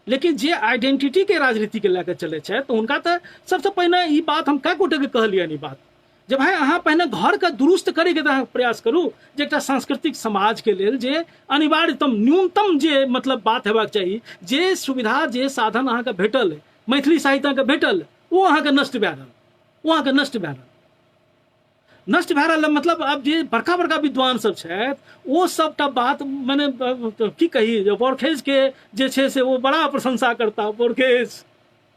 लेकिन जे आइडेंटिटीके राजनीतिके लए कऽ चलै छथि तऽ हुनका तऽ सबसँ पहिने ई बात हम कए गोटेके कहलियनि ई बात जे भाय अहाँ पहिने घरके दुरुस्त करैके तऽ अहाँ प्रयास करू जे एकटा सांस्कृतिक समाजके लेल जे अनिवार्यतम न्यूनतम जे मतलब बात हेबाक चाही, जे सुविधा जे साधन अहाँके भेटल मैथिली साहित्य अहाँके भेटल, ओ अहाँके नष्ट भए रहल, ओ अहाँके नष्ट भए रहल, नष्ट भए रहल। मतलब आब जे बड़का बड़का विद्वान सब छथि ओ सबटा बात मने की कही, जे बोर्खेजके जे छै से ओ बड़ा प्रशंसा करता,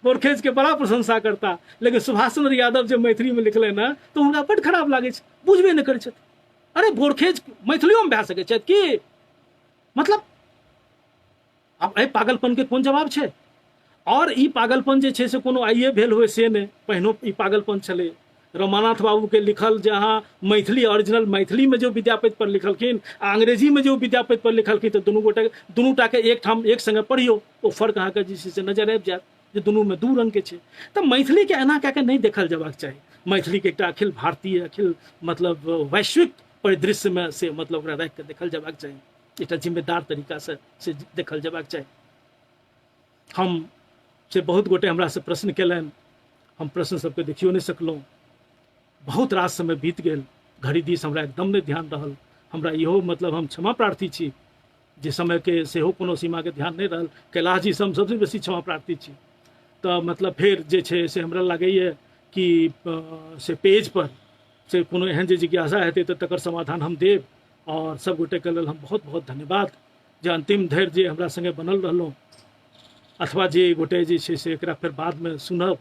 बोर्खेज के बड़ा प्रशंसा करता, लेकिन सुभाष चंद्र यादव जे मैथिली में लिखलनि हँ तऽ हुनका बड्ड खराब लागै छै, बुझबे नहि करै छथि। अरे बोर्खेज मैथिलियोमे भए सकै छथि की? मतलब आब एहि पागलपनके कोन जवाब छै? आओर ई पागलपन जे छै से कोनो आइए भेल हुए से नहि, पहिनो ई पागलपन छलै। रमानाथ बाबूके लिखल जे अहाँ मैथिली ओरिजिनल मैथिलीमे जे विद्यापति पर लिखलखिन आ अंग्रेजीमे जे विद्यापति पर लिखलखिन, तऽ दुनू गोटे दुनूटाके एकठाम एक सङ्गे पढ़ियौ, ओ फर्क अहाँके जे छै से नजर आबि जायत जे दुनूमे दू रङ्गके छै। तऽ मैथिलीके एना कए कऽ नहि देखल जेबाक चाही। मैथिलीके एकटा अखिल भारतीय अखिल मतलब वैश्विक परिदृश्यमे से मतलब ओकरा राखि कऽ देखल जेबाक चाही, एकटा जिम्मेदार तरीकासँ से देखल जेबाक चाही। हम से बहुत गोटे हमरासँ प्रश्न केलनि, हम प्रश्न सबके देखियो नहि सकलहुँ, बहुत रास समय बीत गेल, घड़ी दिस हमरा एकदम नहि ध्यान रहल। हमरा इहो मतलब हम क्षमा प्रार्थी छी जे समयके सेहो कोनो सीमाके ध्यान नहि रहल। कैलाश जीसँ हम सबसँ बेसी क्षमा प्रार्थी छी। तऽ मतलब फेर जे छै से हमरा लागैए कि से पेज पर से कोनो एहन जे जिज्ञासा हेतै तऽ तकर समाधान हम देब। आओर सब गोटेके लेल हम बहुत बहुत धन्यवाद जे अन्तिम धरि जे हमरा सङ्गे बनल रहलहुँ, अथवा जे गोटे जे छै से एकरा फेर बादमे सुनब,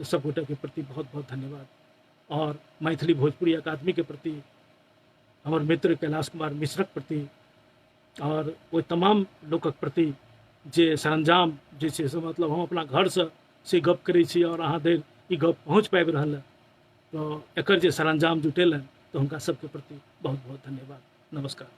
तऽ सब गोटेके प्रति बहुत बहुत धन्यवाद। आओर मैथिली भोजपुरी अकादमीके प्रति, हमर मित्र कैलाश कुमार मिश्रक प्रति, आओर ओहि तमाम लोकक प्रति जे सरंजाम जे छै से मतलब हम अपना घरसँ से गप करै छी आओर अहाँ धरि ई गप पहुँच पाबि रहल है, तऽ एकर जे सरंजाम जुटेलनि तऽ हुनका सबके प्रति बहुत बहुत धन्यवाद। नमस्कार।